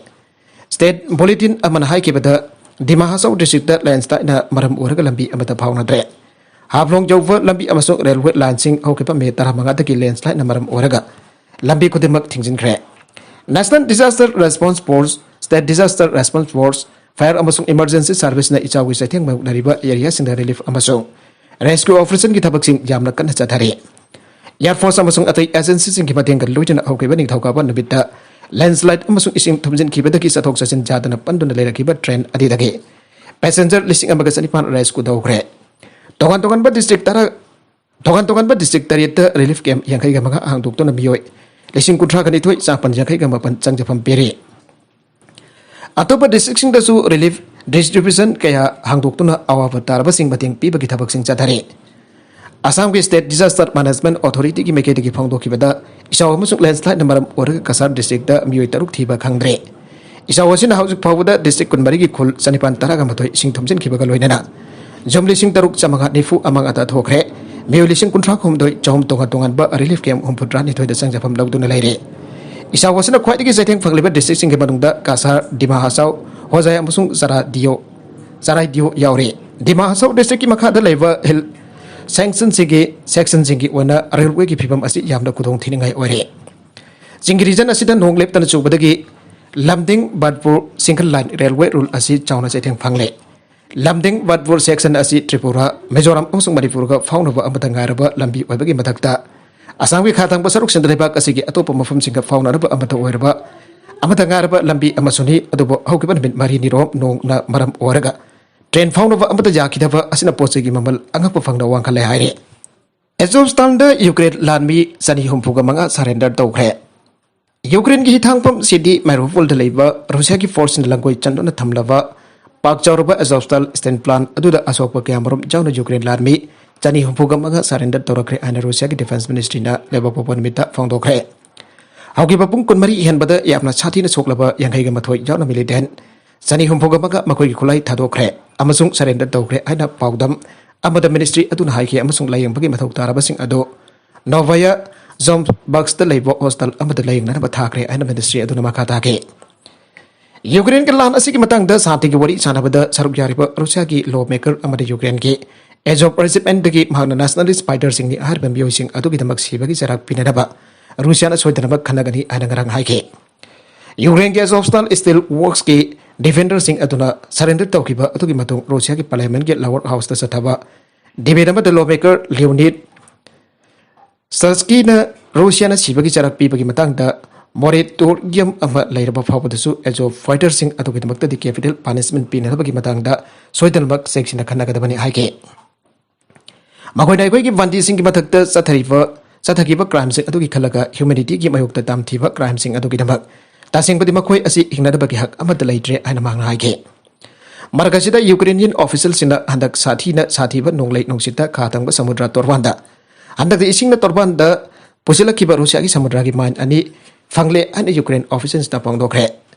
State bulletin ꯑꯃꯅ ꯍꯥꯏꯈꯤꯕꯗ, ꯗꯤꯃꯥ ꯍꯁꯥꯎ ꯗꯤꯁꯇ꯭ꯔꯤꯛꯇ landslide ꯅ ꯃꯔꯝ ꯑꯣꯏꯔꯒ ꯂꯝꯕꯤ ꯑꯃꯠꯇ ꯐꯥꯎꯅꯗ꯭ꯔꯦ꯫ ꯍꯥꯐꯂꯣꯡ ꯌꯧꯕ ꯂꯝꯕꯤ ꯑꯃꯁꯨꯡ railway line ꯁꯤꯡ ꯍꯧꯈꯤꯕ ꯃꯦ ꯇꯔꯥꯃꯉꯥꯗꯒꯤ landslide ꯅ ꯃꯔꯝ ꯑꯣꯏꯔꯒ ꯂꯝꯕꯤ ꯈꯨꯗꯤꯡꯃꯛ ꯊꯤꯡꯖꯤꯟꯈ꯭ꯔꯦ꯫ National Disaster Response Force, State Disaster Response Force, Fire ꯑꯃꯁꯨꯡ Emergency Service ꯅ ꯏꯆꯥꯎꯒꯤ ꯆꯩꯊꯦꯡ ꯃꯥꯌꯣꯛꯅꯔꯤꯕ area ꯁꯤꯡꯗ relief ꯑꯃꯁꯨꯡ rescue operation ꯒꯤ ꯊꯕꯛꯁꯤꯡ ꯌꯥꯝꯅ ꯀꯟꯅ ꯆꯠꯊꯔꯤ꯫ Air Force ꯑꯃꯁꯨꯡ ꯑꯇꯩ agency ꯁꯤꯡꯒꯤ ꯃꯇꯦꯡꯒ ꯂꯣꯏꯅꯅ ꯍꯧꯈꯤꯕ ꯅꯤꯡꯊꯧꯀꯥꯕ ꯅꯨꯃꯤꯠꯇ landslide ꯑꯃꯁꯨꯡ ꯏꯁꯤꯡ ꯊꯨꯝꯖꯤꯟꯈꯤꯕꯗꯒꯤ ꯆꯠꯊꯣꯛ ꯆꯠꯁꯤꯟ ꯌꯥꯗꯅ ꯄꯟꯗꯨꯅ ꯂꯩꯔꯛꯈꯤꯕ train ꯑꯅꯤꯗꯒꯤ passenger ꯂꯤꯁꯤꯡ ꯑꯃꯒ ꯆꯅꯤꯄꯥꯟ rescue ꯇꯧꯈ꯭ꯔꯦ꯫ ꯇꯣꯉꯥꯟ ꯇꯣꯉꯥꯟꯕ district ꯇꯔꯥ, ꯇꯣꯉꯥꯟ ꯇꯣꯉꯥꯟꯕ district ꯇꯔꯦꯠꯇ relief camp ꯌꯥꯡꯈꯩꯒ ꯃꯉꯥ ꯍꯥꯡꯗꯣꯛꯇꯨꯅ ꯃꯤꯑꯣꯏ ꯂꯤꯁꯤꯡ ꯀꯨꯟꯊ꯭ꯔꯥꯒ ꯅꯤꯊꯣꯏ ꯆꯥꯃꯥꯄꯟ ꯌꯥꯡꯈꯩꯒ ꯃꯥꯄꯟ ꯆꯪꯖꯐꯝ ꯄꯤꯔꯤ꯫ ꯑꯇꯣꯞꯄ district ꯁꯤꯡꯗꯁꯨ relief distribution ꯀꯌꯥ ꯍꯥꯡꯗꯣꯛꯇꯨꯅ ꯑꯋꯥꯕ ꯇꯥꯔꯕꯁꯤꯡ ꯃꯇꯦꯡ ꯄꯤꯕꯒꯤ ꯊꯕꯛꯁꯤꯡ ꯆꯠꯊꯔꯤ꯫ ꯑꯁꯥꯝꯒꯤ State Disaster Management Authority ꯒꯤ ꯃꯥꯏꯀꯩꯗꯒꯤ ꯐꯣꯡꯗꯣꯛꯈꯤꯕꯗ, ꯏꯆꯥꯎ ꯑꯃꯁꯨꯡ landslide ꯅ ꯃꯔꯝ ꯑꯣꯏꯔꯒ ꯀꯁꯥꯔ district ꯇ ꯃꯤꯑꯣꯏ ꯇꯔꯨꯛ ꯊꯤꯕ ꯈꯪꯗ꯭ꯔꯦ꯫ ꯏꯆꯥꯎ ꯑꯁꯤꯅ ꯍꯧꯖꯤꯛ ꯐꯥꯎꯕꯗ district ꯀꯨꯟꯃꯔꯤꯒꯤ ꯈꯨꯜ ꯆꯅꯤꯄꯥꯟ ꯇꯔꯥꯒ ꯃꯥꯊꯣꯏ ꯏꯁꯤꯡ ꯊꯨꯝꯖꯤꯟꯈꯤꯕꯒ ꯂꯣꯏꯅꯅ ꯌꯨꯝ ꯂꯤꯁꯤꯡ ꯇꯔꯨꯛ ꯆꯥꯃꯉꯥ ꯅꯤꯐꯨ ꯑꯃꯥꯡ ꯑꯇꯥ ꯊꯣꯛꯈ꯭ꯔꯦ꯫ ꯃꯤꯑꯣꯏ ꯂꯤꯁꯤꯡ ꯀꯨꯟꯊ꯭ꯔꯥ ꯍꯨꯝꯗꯣꯏ ꯆꯍꯨꯝ ꯇꯣꯉꯥꯟ ꯇꯣꯉꯥꯟꯕ relief camp ꯍꯨꯝꯐꯨꯇꯔꯥ ꯅꯤꯊꯣꯏꯗ ꯆꯪꯖꯐꯝ ꯂꯧꯗꯨꯅ ꯂꯩꯔꯦ꯫ ꯏꯆꯥꯎ ꯑꯁꯤꯅ ꯈ꯭ꯋꯥꯏꯗꯒꯤ ꯆꯩꯊꯦꯡ ꯐꯪꯂꯤꯕ district ꯁꯤꯡꯒꯤ ꯃꯅꯨꯡꯗ ꯀꯁꯥꯔ, ꯗꯤꯃꯥ ꯍꯁꯥꯎ, ꯍꯣꯖꯥꯏ ꯑꯃꯁꯨꯡ ꯆꯔꯥꯗꯤꯌꯣ, ꯆꯔꯥꯏꯗꯤꯌꯣ ꯌꯥꯎꯔꯤ꯫ ꯗꯤꯃꯥ ꯍꯁꯥꯎ district ꯀꯤ ꯃꯈꯥꯗ ꯂꯩꯕ hill section ꯁꯤꯡꯒꯤ, section ꯁꯤꯡꯒꯤ ꯑꯣꯏꯅ railway ꯒꯤ ꯐꯤꯕꯝ ꯑꯁꯤ ꯌꯥꯝꯅ ꯈꯨꯗꯣꯡ ꯊꯤꯅꯤꯡꯉꯥꯏ ꯑꯣꯏꯔꯦ꯫ ꯆꯤꯡꯒꯤ ꯔꯤꯖꯟ ꯑꯁꯤꯗ ꯅꯣꯡ ꯂꯦꯞꯇꯅ ꯆꯨꯕꯗꯒꯤ ꯂꯝꯗꯤꯡ ꯕꯠꯄꯨꯔ ꯁꯤꯡꯒꯜ ꯂꯥꯏꯟ ꯔꯦꯜꯋꯦ ꯔꯨꯜ ꯑꯁꯤ ꯆꯥꯎꯅ ꯆꯩꯊꯦꯡ ꯐꯪꯂꯦ꯫ ꯂꯝꯗꯤꯡ ꯕꯠꯄꯨꯔ ꯁꯦꯛꯁꯟ ꯑꯁꯤ ꯇ꯭ꯔꯤꯄꯨꯔꯥ, ꯃꯤꯖꯣꯔꯥꯝ ꯑꯃꯁꯨꯡ ꯃꯅꯤꯄꯨꯔꯒ ꯐꯥꯎꯅꯕ ꯑꯃꯠꯇ ꯉꯥꯏꯔꯕ ꯂꯝꯕꯤ ꯑꯣꯏꯕꯒꯤ ꯃꯊꯛꯇ, ꯑꯁꯥꯝꯒꯤ ꯈꯥ ꯊꯪꯕ ꯁꯔꯨꯛꯁꯤꯡꯗ ꯂꯩꯕꯥꯛ ꯑꯁꯤꯒꯤ ꯑꯇꯣꯞꯄ ꯃꯐꯝꯁꯤꯡꯒ ꯐꯥꯎꯅꯅꯕ ꯑꯃꯠꯇ ꯑꯣꯏꯔꯕ ꯑꯃꯠꯇ ꯉꯥꯏꯔꯕ ꯂꯝꯕꯤ ꯑꯃꯁꯨꯅꯤ꯫ ꯑꯗꯨꯕꯨ ꯍꯧꯈꯤꯕ ꯅꯨꯃꯤꯠ ꯃꯔꯤꯅꯤꯔꯣꯝ ꯅꯣꯡꯅ ꯃꯔꯝ ꯑꯣꯏꯔꯒ ꯇ꯭ꯔꯦꯟ ꯐꯥꯎꯅꯕ ꯑꯃꯠꯇ ꯌꯥꯈꯤꯗꯕ ꯑꯁꯤꯅ ꯄꯣꯠ ꯆꯩꯒꯤ ꯃꯃꯜ ꯑꯉꯛꯄ ꯐꯪꯅ ꯋꯥꯡꯈꯠꯂꯦ ꯍꯥꯏꯔꯦ꯫ ꯑꯦꯖꯣꯞꯁꯇꯥꯟꯗ ꯌꯨꯀ꯭ꯔꯦꯟ ꯂꯥꯟꯃꯤ ꯆꯅꯤ ꯍꯨꯝꯐꯨꯒ ꯃꯉꯥ ꯁꯔꯦꯟꯗꯔ ꯇꯧꯈ꯭ꯔꯦ꯫ ꯌꯨꯀ꯭ꯔꯦꯟꯒꯤ ꯍꯤꯊꯥꯡꯐꯝ ꯁꯤꯇꯤ ꯃꯥꯏꯔꯨꯄꯣꯜꯗ ꯂꯩꯕ ꯔꯨꯁꯤꯌꯥꯒꯤ ꯐꯣꯔꯁꯁꯤꯡꯅ ꯂꯪꯒꯣꯏ ꯆꯟꯗꯨꯅ ꯊꯝꯂꯕ ꯄꯥꯛ ꯆꯥꯎꯔꯕ ꯑꯦꯖꯣꯞꯁꯇꯥꯜ ꯁ꯭ꯇꯤꯜ ꯄ꯭ꯂꯥꯟ ꯑꯗꯨꯗ ꯑꯁꯣꯛꯄ ꯀꯌꯥꯃꯔꯨꯝ ꯌꯥꯎꯅ ꯌꯨꯀ꯭ꯔꯦꯟ ꯂꯥꯟꯃꯤ ꯆꯅꯤ ꯍꯨꯝꯐꯨꯒ ꯃꯉꯥ ꯁꯔꯦꯟꯗꯔ ꯇꯧꯔꯛꯈ꯭ꯔꯦ ꯍꯥꯏꯅ ꯔꯨꯁꯤꯌꯥꯒꯤ ꯗꯤꯐꯦꯟꯁ ꯃꯤꯅꯤꯁꯇ꯭ꯔꯤꯅ ꯂꯩꯕꯥꯛꯄꯣꯛꯄ ꯅꯨꯃꯤꯠꯇ ꯐꯣꯡꯗꯣꯛꯈ꯭ꯔꯦ꯫ ꯍꯧꯈꯤꯕ ꯄꯨꯡ ꯀꯨꯟꯃꯔꯤ ꯍꯦꯟꯕꯗ ꯌꯥꯝꯅ ꯁꯥꯊꯤꯅ ꯁꯣꯛꯂꯕ ꯌꯥꯡꯈꯩꯒ ꯃꯥꯊꯣꯏ ꯌꯥꯎꯅ ꯃꯤꯂꯤꯇꯦꯟ ꯆꯅꯤ ꯍꯨꯝꯐꯨꯒ ꯃꯉꯥ ꯃꯈꯣꯏꯒꯤ ꯈꯨꯠꯂꯥꯏ ꯊꯥꯗꯣꯛꯈ꯭ꯔꯦ ꯑꯃꯁꯨꯡ ꯁꯔꯦꯟꯗꯔ ꯇꯧꯈ꯭ꯔꯦ ꯍꯥꯏꯅ ꯄꯥꯎꯗꯝ ꯑꯃꯗ ꯃꯤꯅꯤꯁꯇ꯭ꯔꯤ ꯑꯗꯨꯅ ꯍꯥꯏꯈꯤ, ꯑꯃꯁꯨꯡ ꯂꯥꯌꯦꯡꯕꯒꯤ ꯃꯊꯧ ꯇꯥꯔꯕꯁꯤꯡ ꯑꯗꯨ ꯅꯣꯚꯥꯌꯥ ꯖꯣꯝꯕꯥꯛꯁꯇ ꯂꯩꯕ ꯍꯣꯁꯇꯦꯜ ꯑꯃꯗ ꯂꯥꯌꯦꯡꯅꯅꯕ ꯊꯥꯈ꯭ꯔꯦ ꯍꯥꯏꯅ ꯃꯤꯅꯤꯁꯇ꯭ꯔꯤ ꯑꯗꯨꯅ ꯃꯈꯥ ꯇꯥꯈꯤ꯫ ꯌꯨꯀ꯭ꯔꯦꯟꯒꯤ ꯂꯥꯟ ꯑꯁꯤꯒꯤ ꯃꯇꯥꯡꯗ ꯁꯥꯟꯇꯤꯒꯤ ꯋꯥꯔꯤ ꯁꯥꯟꯅꯕꯗ ꯁꯔꯨꯛ ꯌꯥꯔꯤꯕ ꯔꯨꯁꯤꯌꯥꯒꯤ ꯂꯣ ꯃꯦꯀꯔ ꯑꯃꯗꯤ ꯌꯨꯀ꯭ꯔꯦꯟꯒꯤ ꯑꯦꯖꯣꯞ ꯔꯦꯖꯤꯃꯦꯟꯠꯇꯒꯤ ꯃꯍꯥꯛꯅ ꯅꯦꯁꯅꯦꯂꯤꯁ꯭ꯠ ꯐꯥꯏꯇꯔꯁꯤꯡꯅꯤ ꯍꯥꯏꯔꯤꯕ ꯃꯤꯑꯣꯏꯁꯤꯡ ꯑꯗꯨꯒꯤꯗꯃꯛ ꯁꯤꯕꯒꯤ ꯆꯩꯔꯥꯛ ꯄꯤꯅꯅꯕ ꯔꯨꯁꯤꯌꯥꯅ ꯁꯣꯏꯗꯅꯃꯛ ꯈꯟꯅꯒꯅꯤ ꯍꯥꯏꯅ ꯉꯔꯥꯡ ꯍꯥꯏꯈꯤ꯫ ꯌꯨꯀ꯭ꯔꯦꯟꯒꯤ ꯑꯦꯖꯣꯞꯁꯇꯥꯜ ꯁ꯭ꯇꯤꯜ ꯋꯔꯛꯁꯀꯤ ꯗꯤꯐꯦꯟꯗꯔꯁꯤꯡ ꯑꯗꯨꯅ ꯁꯔꯦꯟꯗꯔ ꯇꯧꯈꯤꯕ ꯑꯗꯨꯒꯤ ꯃꯇꯨꯡ ꯔꯨꯁꯤꯌꯥꯒꯤ ꯄꯥꯔꯂꯤꯌꯥꯃꯦꯟꯠꯀꯤ ꯂꯣꯋꯔ ꯍꯥꯎꯁꯇ ꯆꯠꯊꯕ ꯗꯤꯕꯦꯠ ꯑꯃꯗ ꯂꯣ ꯃꯦꯀꯔ ꯂꯤꯑꯣꯅꯤꯗ ꯁꯁꯀꯤꯅ ꯔꯨꯁꯤꯌꯥꯅ ꯁꯤꯕꯒꯤ ꯆꯩꯔꯥꯛ ꯄꯤꯕꯒꯤ ꯃꯇꯥꯡꯗ ꯃꯣꯔꯦꯇꯣꯔꯤꯌꯝ ꯑꯃ ꯂꯩꯔꯕ ꯐꯥꯎꯕꯗꯁꯨ ꯑꯦꯖꯣꯞ ꯐꯥꯏꯇꯔꯁꯤꯡ ꯑꯗꯨꯒꯤꯗꯃꯛꯇꯗꯤ ꯀꯦꯄꯤꯇꯦꯜ ꯄꯥꯅꯤꯁꯃꯦꯟꯠ ꯄꯤꯅꯅꯕꯒꯤ ꯃꯇꯥꯡꯗ ꯁꯣꯏꯗꯅꯃꯛ ꯆꯦꯛꯁꯤꯟꯅ ꯈꯟꯅꯒꯗꯕꯅꯤ ꯍꯥꯏꯈꯤ꯫ ꯃꯈꯣꯏꯅ ꯑꯩꯈꯣꯏꯒꯤ ꯕꯟꯗꯤꯁꯤꯡꯒꯤ ꯃꯊꯛꯇ ꯆꯠꯊꯔꯤꯕ, ꯆꯠꯊꯈꯤꯕ ꯀ꯭ꯔꯥꯏꯝꯁꯤꯡ ꯑꯗꯨꯒꯤ ꯈꯜꯂꯒ ꯍ꯭ꯌꯨꯃꯦꯅꯤꯇꯤꯒꯤ ꯃꯥꯌꯣꯛꯇ ꯇꯝꯊꯤꯕ ꯀ꯭ꯔꯥꯏꯝꯁꯤꯡ ꯑꯗꯨꯒꯤꯗꯃꯛ ꯇꯁꯦꯡꯕꯗꯤ ꯃꯈꯣꯏ ꯑꯁꯤ ꯍꯤꯡꯅꯅꯕꯒꯤ ꯍꯛ ꯑꯃꯠꯇ ꯂꯩꯇ꯭ꯔꯦ ꯍꯥꯏꯅ ꯃꯍꯥꯛꯅ ꯍꯥꯏꯈꯤ꯫ ꯃꯔꯛ ꯑꯁꯤꯗ ꯌꯨꯀ꯭ꯔꯦꯅꯤꯌꯟ ꯑꯣꯐꯤꯁꯤꯌꯦꯜꯁꯤꯡꯅ ꯍꯟꯗꯛ ꯁꯥꯊꯤꯅ ꯁꯥꯊꯤꯕ ꯅꯣꯡꯂꯩ ꯅꯨꯡꯁꯤꯠꯇ ꯈꯥ ꯊꯪꯕ ꯁꯃꯨꯗ꯭ꯔ ꯇꯣꯔꯕꯥꯟꯗ, ꯍꯟꯗꯛꯇꯤ ꯏꯁꯤꯡꯅ ꯇꯣꯔꯕꯥꯟꯗ ꯄꯨꯁꯤꯜꯂꯛꯈꯤꯕ ꯔꯨꯁꯤꯌꯥꯒꯤ ꯁꯃꯨꯗ꯭ꯔꯒꯤ ꯃꯥꯏꯟ ꯑꯅꯤ ꯐꯪꯂꯦ ꯍꯥꯏꯅ ꯌꯨꯀ꯭ꯔꯦꯟ ꯑꯣꯐꯤꯁꯤꯌꯦꯜꯁꯤꯡꯅ ꯐꯣꯡꯗꯣꯛꯈ꯭ꯔꯦ꯫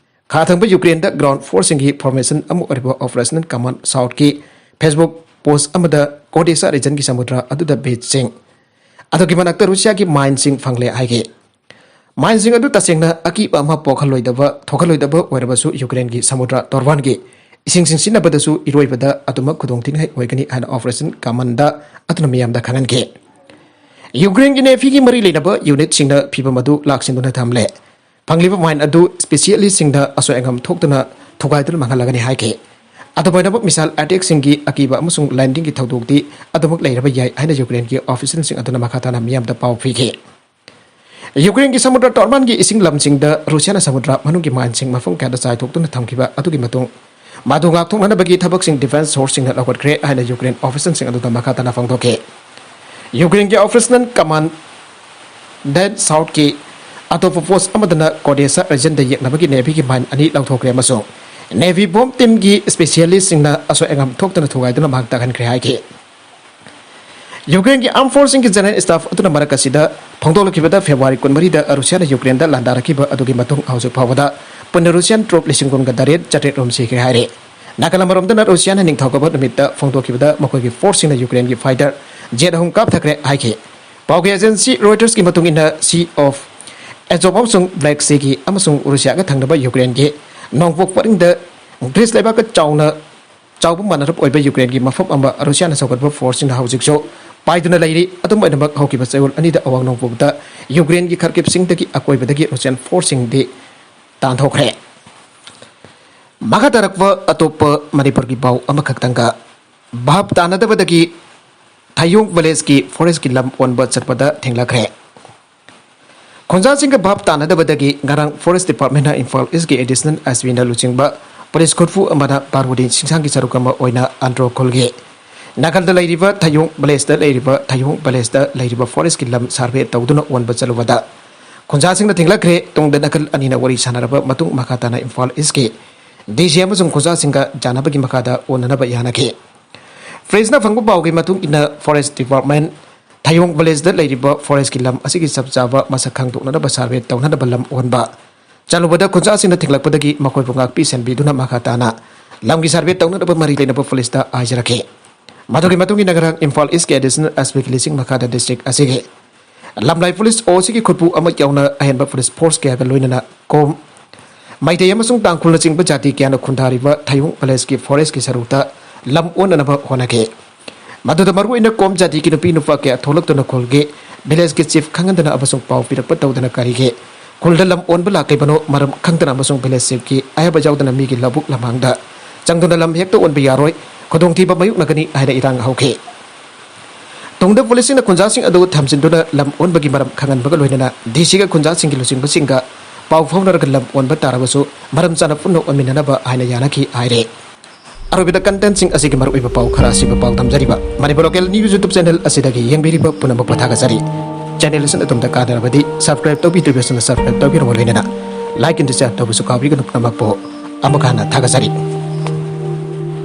ꯈꯥ ꯊꯪꯕ ꯌꯨꯀ꯭ꯔꯦꯟꯗ ꯒ꯭ꯔꯥꯎꯟ ꯐꯣꯔꯁꯁꯤꯡꯒꯤ ꯐꯣꯔꯃꯦꯁꯟ ꯑꯃ ꯑꯣꯏꯔꯤꯕ ꯑꯣꯄꯔꯦꯁꯅꯦꯜ ꯀꯃꯥꯟ ꯁꯥꯎꯠꯀꯤ ꯐꯦꯁꯕꯨꯛ ꯄꯣꯁ꯭ꯠ ꯑꯃꯗ ꯀꯣꯗꯦꯁꯥ ꯔꯤꯖꯟꯒꯤ ꯁꯃꯨꯗ꯭ꯔ ꯑꯗꯨꯗ ꯕꯦꯖꯁꯤꯡ ꯑꯗꯨꯒꯤ ꯃꯅꯥꯛꯇ ꯔꯨꯁꯤꯌꯥꯒꯤ ꯃꯥꯏꯟꯁꯤꯡ ꯐꯪꯂꯦ ꯍꯥꯏꯈꯤ꯫ ꯃꯥꯏꯟꯁꯤꯡ ꯑꯗꯨ ꯇꯁꯦꯡꯅ ꯑꯀꯤꯕ ꯑꯃ ꯄꯣꯛꯍꯜꯂꯣꯏꯗꯕ, ꯊꯣꯛꯍꯜꯂꯣꯏꯗꯕ ꯑꯣꯏꯔꯕꯁꯨ ꯌꯨꯀ꯭ꯔꯦꯟꯒꯤ ꯁꯃꯨꯗ꯭ꯔ ꯇꯣꯔꯕꯥꯟꯒꯤ ꯏꯁꯤꯡꯁꯤꯡ ꯁꯤꯖꯤꯟꯅꯕꯗꯁꯨ ꯏꯔꯣꯏꯕꯗ ꯑꯗꯨꯃꯛ ꯈꯨꯗꯣꯡꯊꯤꯅꯤꯡꯉꯥꯏ ꯑꯣꯏꯒꯅꯤ ꯍꯥꯏꯅ ꯑꯣꯄꯔꯦꯁꯟ ꯀꯃꯥꯟꯗ ꯑꯗꯨꯅ ꯃꯤꯌꯥꯝꯗ ꯈꯪꯍꯟꯈꯤ꯫ ꯌꯨꯀ꯭ꯔꯦꯟꯒꯤ ꯅꯦꯚꯤꯒꯤ ꯃꯔꯤ ꯂꯩꯅꯕ ꯌꯨꯅꯤꯠꯁꯤꯡꯅ ꯐꯤꯚꯝ ꯑꯗꯨ ꯂꯥꯛꯁꯤꯟꯗꯨꯅ ꯊꯝꯂꯦ꯫ ꯐꯪꯂꯤꯕ ꯃꯥꯏꯟ ꯑꯗꯨ ꯁ꯭ꯄꯦꯁꯤꯌꯦꯂꯤꯁꯁꯤꯡꯗ ꯑꯁꯣꯏ ꯑꯉꯥꯝ ꯊꯣꯛꯇꯅ ꯊꯨꯒꯥꯏꯗꯨꯅ ꯃꯥꯡꯍꯜꯂꯒꯅꯤ ꯍꯥꯏꯈꯤ꯫ ꯑꯗꯨꯕꯨ ꯑꯣꯏꯅꯃꯛ, ꯃꯤꯁꯥꯏꯜ ꯑꯦꯇꯦꯛꯁꯤꯡꯒꯤ ꯑꯀꯤꯕ ꯑꯃꯁꯨꯡ ꯂꯦꯟꯗꯤꯡꯒꯤ ꯊꯧꯗꯣꯛꯇꯤ ꯑꯗꯨꯃꯛ ꯂꯩꯔꯕ ꯌꯥꯏ ꯍꯥꯏꯅ ꯌꯨꯀ꯭ꯔꯦꯟꯒꯤ ꯑꯣꯐꯤꯁꯤꯌꯦꯜꯁꯤꯡ ꯑꯗꯨꯅ ꯃꯈꯥ ꯇꯥꯅ ꯃꯤꯌꯥꯝꯗ ꯄꯥꯎ ꯄꯤꯈꯤ꯫ ꯌꯨꯀ꯭ꯔꯦꯟꯒꯤ ꯁꯃꯨꯗ꯭ꯔ ꯇꯣꯔꯕꯥꯟꯒꯤ ꯏꯁꯤꯡ ꯂꯝꯁꯤꯡꯗ ꯔꯨꯁꯤꯌꯥꯅ ꯁꯃꯨꯗ꯭ꯔ ꯃꯅꯨꯡꯒꯤ ꯃꯥꯏꯟꯁꯤꯡ ꯃꯐꯝ ꯀꯌꯥꯗ ꯆꯥꯏꯊꯣꯛꯇꯨꯅ ꯊꯝꯈꯤꯕ ꯑꯗꯨꯒꯤ ꯃꯇꯨꯡ, ꯃꯗꯨ ꯉꯥꯛꯊꯣꯛꯅꯅꯕꯒꯤ ꯊꯕꯛꯁꯤꯡ ꯗꯤꯐꯦꯟꯁ ꯁꯣꯔꯁꯁꯤꯡꯅ ꯂꯧꯈꯠꯈ꯭ꯔꯦ ꯍꯥꯏꯅ ꯌꯨꯀ꯭ꯔꯦꯟ ꯑꯣꯐꯤꯁꯤꯌꯦꯜꯁꯤꯡ ꯑꯗꯨꯗ ꯃꯈꯥ ꯇꯥꯅ ꯐꯣꯡꯗꯣꯛꯈꯤ꯫ ꯌꯨꯀ꯭ꯔꯦꯟꯒꯤ ꯑꯣꯄꯔꯦꯁꯅꯦꯜ ꯀꯃꯥꯟꯗꯦꯟ ꯁꯥꯎꯠꯀꯤ ꯑꯇꯣꯞꯄ ꯄꯣꯁ ꯑꯃꯗꯅ ꯀꯣꯗꯦꯁꯥ ꯔꯤꯖꯟꯗ ꯌꯦꯛꯅꯕꯒꯤ ꯅꯦꯚꯤꯒꯤ ꯃꯥꯏꯟ ꯑꯅꯤ ꯂꯧꯊꯣꯛꯈ꯭ꯔꯦ ꯑꯃꯁꯨꯡ ꯅꯦꯚꯤ ꯕꯣꯝ ꯇꯤꯝꯒꯤ ꯁ꯭ꯄꯦꯁꯤꯌꯦꯂꯤꯁꯁꯤꯡꯅ ꯑꯁꯣꯏ ꯑꯉꯥꯝ ꯊꯣꯛꯇꯅ ꯊꯨꯒꯥꯏꯗꯨꯅ ꯃꯥꯡ ꯇꯥꯛꯍꯟꯈ꯭ꯔꯦ ꯍꯥꯏꯈꯤ꯫ ꯌꯨꯀ꯭ꯔꯦꯟꯒꯤ ꯑꯥꯔꯝ ꯐꯣꯔꯁꯁꯤꯡꯒꯤ ꯖꯦꯅꯔꯦꯜ ꯁ꯭ꯇꯥꯐ ꯑꯗꯨꯅ ꯃꯔꯛ ꯑꯁꯤꯗ ꯐꯣꯡꯗꯣꯛꯂꯛꯈꯤꯕꯗ, ꯐꯦꯕ꯭ꯔꯨꯋꯥꯔꯤ ꯀꯨꯟꯃꯔꯤꯗ ꯔꯨꯁꯤꯌꯥꯅ ꯌꯨꯀ꯭ꯔꯦꯟꯗ ꯂꯥꯟꯗꯥꯔꯛꯈꯤꯕ ꯑꯗꯨꯒꯤ ꯃꯇꯨꯡ ꯍꯧꯖꯤꯛ ꯐꯥꯎꯕꯗ ꯄꯨꯟꯅ ꯔꯨꯁꯤꯌꯥꯟ ꯇ꯭ꯔꯨꯞ ꯂꯤꯁꯤꯡ ꯀꯨꯟꯒ ꯇꯔꯦꯠ ꯆꯥꯇ꯭ꯔꯦꯠ ꯔꯣꯝ ꯁꯤꯈ꯭ꯔꯦ ꯍꯥꯏꯔꯦ꯫ ꯅꯥꯀꯜ ꯑꯃꯔꯣꯝꯗꯅ ꯔꯨꯁꯤꯌꯥꯅ ꯅꯤꯡꯊꯧꯀꯥꯕ ꯅꯨꯃꯤꯠꯇ ꯐꯣꯡꯗꯣꯛꯈꯤꯕꯗ, ꯃꯈꯣꯏꯒꯤ ꯐꯣꯔꯁꯁꯤꯡꯅ ꯌꯨꯀ꯭ꯔꯦꯟꯒꯤ ꯐꯥꯏꯇꯔ ꯖꯦꯠ ꯑꯍꯨꯝ ꯀꯥꯞꯊꯈ꯭ꯔꯦ ꯍꯥꯏꯈꯤ꯫ ꯄꯥꯎꯒꯤ ꯑꯦꯖꯦꯟꯁꯤ ꯔꯣꯏꯇꯔꯁꯀꯤ ꯃꯇꯨꯡ ꯏꯟꯅ, ꯁꯤ ꯑꯣꯐ ꯑꯦꯖꯣꯞ ꯑꯃꯁꯨꯡ ꯕ꯭ꯂꯦꯛ ꯁꯤꯒꯤ ꯑꯃꯁꯨꯡ ꯔꯨꯁꯤꯌꯥꯒ ꯊꯪꯅꯕ ꯌꯨꯀ꯭ꯔꯦꯟꯒꯤ ꯅꯣꯡꯄꯣꯛ ꯄꯔꯤꯡꯗ ꯒ꯭ꯔꯤꯁ ꯂꯩꯕꯥꯛꯀ ꯆꯥꯎꯅ ꯆꯥꯎꯕ ꯃꯥꯟꯅꯔꯞ ꯑꯣꯏꯕ ꯌꯨꯀ꯭ꯔꯦꯟꯒꯤ ꯃꯐꯝ ꯑꯃ ꯔꯨꯁꯤꯌꯥꯅ ꯁꯧꯒꯠꯄ ꯐꯣꯔꯁꯁꯤꯡꯅ ꯍꯧꯖꯤꯛꯁꯨ ꯄꯥꯏꯗꯨꯅ ꯂꯩꯔꯤ꯫ ꯑꯗꯨꯝ ꯑꯣꯏꯅꯃꯛ, ꯍꯧꯈꯤꯕ ꯆꯌꯣꯜ ꯑꯅꯤꯗ ꯑꯋꯥꯡ ꯅꯣꯡꯄꯣꯛꯇ ꯌꯨꯀ꯭ꯔꯦꯟꯒꯤ ꯈꯔꯀꯤꯞꯁꯤꯡꯗꯒꯤ ꯑꯀꯣꯏꯕꯗꯒꯤ ꯔꯨꯁꯤꯌꯥꯟ ꯐꯣꯔꯁꯁꯤꯡꯗꯤ ꯇꯥꯟꯊꯣꯛꯈ꯭ꯔꯦ꯫ ꯃꯈꯥ ꯇꯥꯔꯛꯄ ꯑꯇꯣꯞꯄ ꯃꯅꯤꯄꯨꯔꯒꯤ ꯄꯥꯎ ꯑꯃꯈꯛꯇꯪꯒ, ꯚꯥꯞ ꯇꯥꯅꯗꯕꯗꯒꯤ ꯊꯌꯣꯡ ꯚꯤꯂꯦꯖꯀꯤ ꯐꯣꯔꯦꯁꯀꯤ ꯂꯝ ꯑꯣꯟꯕ ꯆꯠꯄꯗ ꯊꯦꯡꯂꯛꯈ꯭ꯔꯦ꯫ ꯈꯨꯟꯖꯥꯁꯤꯡꯒ ꯚꯥꯞ ꯇꯥꯅꯗꯕꯗꯒꯤ ꯉꯔꯥꯡ ꯐꯣꯔꯦꯁ ꯗꯤꯄꯥꯔꯠꯃꯦꯟꯅ ꯏꯝꯐꯥꯜ ꯏꯁꯀꯤ ꯑꯦꯗꯤꯁꯅꯦꯜ ꯑꯦꯁ ꯄꯤꯅ ꯂꯨꯆꯤꯡꯕ ꯄꯨꯂꯤꯁ ꯈꯨꯠꯄꯨ ꯑꯃꯅ ꯄꯥꯔꯕꯨꯗꯤ ꯁꯤꯡꯁꯥꯡꯒꯤ ꯁꯔꯨꯛ ꯑꯃ ꯑꯣꯏꯅ ꯑꯟꯗ꯭ꯔꯣ ꯈꯨꯜꯒꯤ ꯅꯥꯀꯜꯗ ꯂꯩꯔꯤꯕ ꯊꯌꯣꯡ ꯚꯤꯂꯦꯖꯇ ꯂꯩꯔꯤꯕ, ꯊꯌꯣꯡ ꯚꯤꯂꯦꯖꯇ ꯂꯩꯔꯤꯕ ꯐꯣꯔꯦꯁꯀꯤ ꯂꯝ ꯁꯥꯔꯚꯦ ꯇꯧꯗꯨꯅ ꯑꯣꯟꯕ ꯆꯠꯂꯨꯕꯗ ꯈꯨꯟꯖꯥꯁꯤꯡꯅ ꯊꯦꯡꯂꯛꯈ꯭ꯔꯦ꯫ ꯇꯨꯡꯗ ꯅꯥꯀꯜ ꯑꯅꯤꯅ ꯋꯥꯔꯤ ꯁꯥꯟꯅꯔꯕ ꯃꯇꯨꯡ, ꯃꯈꯥ ꯇꯥꯅ ꯏꯝꯐꯥꯜ ꯏꯁꯀꯤ ꯗꯤ ꯁꯤ ꯑꯃꯁꯨꯡ ꯈꯨꯟꯖꯥꯁꯤꯡꯒ ꯌꯥꯅꯕꯒꯤ ꯃꯈꯥꯗ ꯑꯣꯟꯅꯅꯕ ꯌꯥꯅꯈꯤ꯫ ꯄ꯭ꯔꯦꯁꯅ ꯐꯪꯕ ꯄꯥꯎꯒꯤ ꯃꯇꯨꯡ ꯏꯟꯅ, ꯐꯣꯔꯦꯁ ꯗꯤꯄꯥꯔꯠꯃꯦꯟ ꯊꯌꯣꯡ ꯚꯤꯂꯦꯖꯗ ꯂꯩꯔꯤꯕ ꯐꯣꯔꯦꯁꯀꯤ ꯂꯝ ꯑꯁꯤꯒꯤ ꯆꯞ ꯆꯥꯕ ꯃꯁꯛ ꯈꯪꯗꯣꯛꯅꯅꯕ ꯁꯥꯔꯚꯦ ꯇꯧꯅꯅꯕ ꯂꯝ ꯑꯣꯟꯕ ꯆꯠꯂꯨꯕꯗ, ꯈꯨꯟꯖꯥꯁꯤꯡꯅ ꯊꯦꯡꯂꯛꯄꯗꯒꯤ ꯃꯈꯣꯏꯕꯨ ꯉꯥꯛꯄꯤ ꯁꯦꯟꯕꯤꯗꯨꯅ ꯃꯈꯥ ꯇꯥꯅ ꯂꯝꯒꯤ ꯁꯥꯔꯚꯦ ꯇꯧꯅꯅꯕ ꯃꯔꯤ ꯂꯩꯅꯕ ꯄꯨꯂꯤꯁꯇ ꯍꯥꯏꯖꯔꯛꯈꯤ꯫ ꯃꯗꯨꯒꯤ ꯃꯇꯨꯡ ꯏꯟꯅ, ꯉꯔꯥꯡ ꯏꯝꯐꯥꯜ ꯏꯁꯀꯤ ꯑꯦꯗꯤꯁꯅꯦꯜ ꯑꯦꯁ ꯄꯤꯒꯤ ꯂꯤꯁꯤꯡ ꯃꯈꯥꯗ ꯗꯤꯁꯇ꯭ꯔꯤꯛ ꯑꯁꯤꯒꯤ ꯂꯝꯂꯥꯏ ꯄꯨꯂꯤꯁ ꯑꯣ ꯁꯤꯒꯤ ꯈꯨꯠꯄꯨ ꯑꯃ ꯌꯥꯎꯅ ꯑꯍꯦꯟꯕ ꯄꯨꯂꯤꯁ ꯐꯣꯔꯁ ꯀꯌꯥꯒ ꯂꯣꯏꯅꯅ ꯀꯣꯝ ꯃꯩꯇꯩ ꯑꯃꯁꯨꯡ ꯇꯥꯡꯈꯨꯜꯅꯆꯤꯡꯕ ꯖꯥꯇꯤ ꯀꯌꯥꯅ ꯈꯨꯟꯗꯥꯔꯤꯕ ꯊꯌꯣꯡ ꯚꯤꯂꯦꯖꯀꯤ ꯐꯣꯔꯦꯁꯀꯤ ꯁꯔꯨꯛꯇ ꯂꯝ ꯑꯣꯟꯅꯅꯕ ꯍꯣꯠꯅꯈꯤ꯫ ꯃꯗꯨꯗ ꯃꯔꯨꯑꯣꯏꯅ ꯀꯣꯝ ꯖꯥꯇꯤꯒꯤ ꯅꯨꯄꯤ ꯅꯨꯄꯥ ꯀꯌꯥ ꯊꯣꯛꯂꯛꯇꯨꯅ ꯈꯨꯜꯒꯤ ꯚꯤꯂꯦꯖꯀꯤ ꯆꯤꯐ ꯈꯪꯍꯟꯗꯅ ꯑꯃꯁꯨꯡ ꯄꯥꯎ ꯄꯤꯔꯛꯄ ꯇꯧꯗꯅ ꯀꯔꯤꯒꯤ ꯈꯨꯜꯗ ꯂꯝ ꯑꯣꯟꯕ ꯂꯥꯛꯂꯤꯕꯅꯣ ꯃꯔꯝ ꯈꯪꯗꯅ ꯑꯃꯁꯨꯡ ꯚꯤꯂꯦꯖ ꯆꯤꯐꯀꯤ ꯑꯌꯥꯕ ꯌꯥꯎꯗꯅ ꯃꯤꯒꯤ ꯂꯧꯕꯨꯛ ꯂꯝꯍꯥꯡꯗ ꯆꯪꯗꯨꯅ ꯂꯝ ꯍꯦꯛꯇ ꯑꯣꯟꯕ ꯌꯥꯔꯣꯏ, ꯈꯨꯗꯣꯡꯊꯤꯕ ꯃꯥꯌꯣꯛꯅꯒꯅꯤ ꯍꯥꯏꯅ ꯏꯔꯥꯡ ꯍꯧꯈꯤ꯫ ꯇꯨꯡꯗ ꯄꯨꯂꯤꯁꯁꯤꯡꯅ ꯈꯨꯟꯖꯥꯁꯤꯡ ꯑꯗꯨ ꯊꯝꯖꯤꯟꯗꯨꯅ ꯂꯝ ꯑꯣꯟꯕꯒꯤ ꯃꯔꯝ ꯈꯪꯍꯟꯕꯒ ꯂꯣꯏꯅꯅ ꯗꯤ ꯁꯤꯒ ꯈꯨꯟꯖꯥꯁꯤꯡꯒꯤ ꯂꯨꯆꯤꯡꯕꯁꯤꯡꯒ ꯄꯥꯎ ꯐꯥꯎꯅꯔꯒ ꯂꯝ ꯑꯣꯟꯕ ꯇꯥꯔꯕꯁꯨ ꯃꯔꯝ ꯆꯥꯅ ꯄꯨꯟꯅ ꯑꯣꯟꯃꯤꯟꯅꯅꯕ ꯍꯥꯏꯅ ꯌꯥꯅꯈꯤ ꯍꯥꯏꯔꯦ꯫ ꯑꯔꯣꯏꯕꯗ ꯀꯟꯇꯦꯟꯁꯤꯡ ꯑꯁꯤꯒꯤ ꯃꯔꯨꯑꯣꯏꯕ ꯄꯥꯎ ꯈꯔ ꯑꯁꯤꯕꯨ ꯄꯥꯎ ꯇꯝꯖꯔꯤꯕ Manipur local news YouTube channel ꯑꯁꯤꯗꯒꯤ ꯌꯦꯡꯕꯤꯔꯤꯕ ꯄꯨꯝꯅꯃꯛꯄꯨ ꯊꯥꯒꯠꯆꯔꯤ꯫ ꯆꯦꯅꯦꯜ ꯑꯁꯤꯅ ꯑꯗꯣꯝꯗ ꯀꯥꯟꯅꯔꯕꯗꯤ ꯁꯕꯁꯀ꯭ꯔꯥꯏꯕ ꯇꯧꯕꯤꯗ꯭ꯔꯤꯕꯁꯤꯡꯅ ꯁꯕꯁꯀ꯭ꯔꯥꯏꯕ ꯇꯧꯕꯤꯔꯝꯃ ꯂꯣꯏꯅꯅ ꯂꯥꯏꯛ ꯑꯦꯟ ꯁꯤꯌꯔ ꯇꯧꯕꯁꯨ ꯀꯥꯎꯕꯤꯒꯅꯨ꯫ ꯄꯨꯝꯅꯃꯛꯄꯨ ꯑꯃꯨꯛ ꯍꯟꯅ ꯊꯥꯒꯠꯆꯔꯤ꯫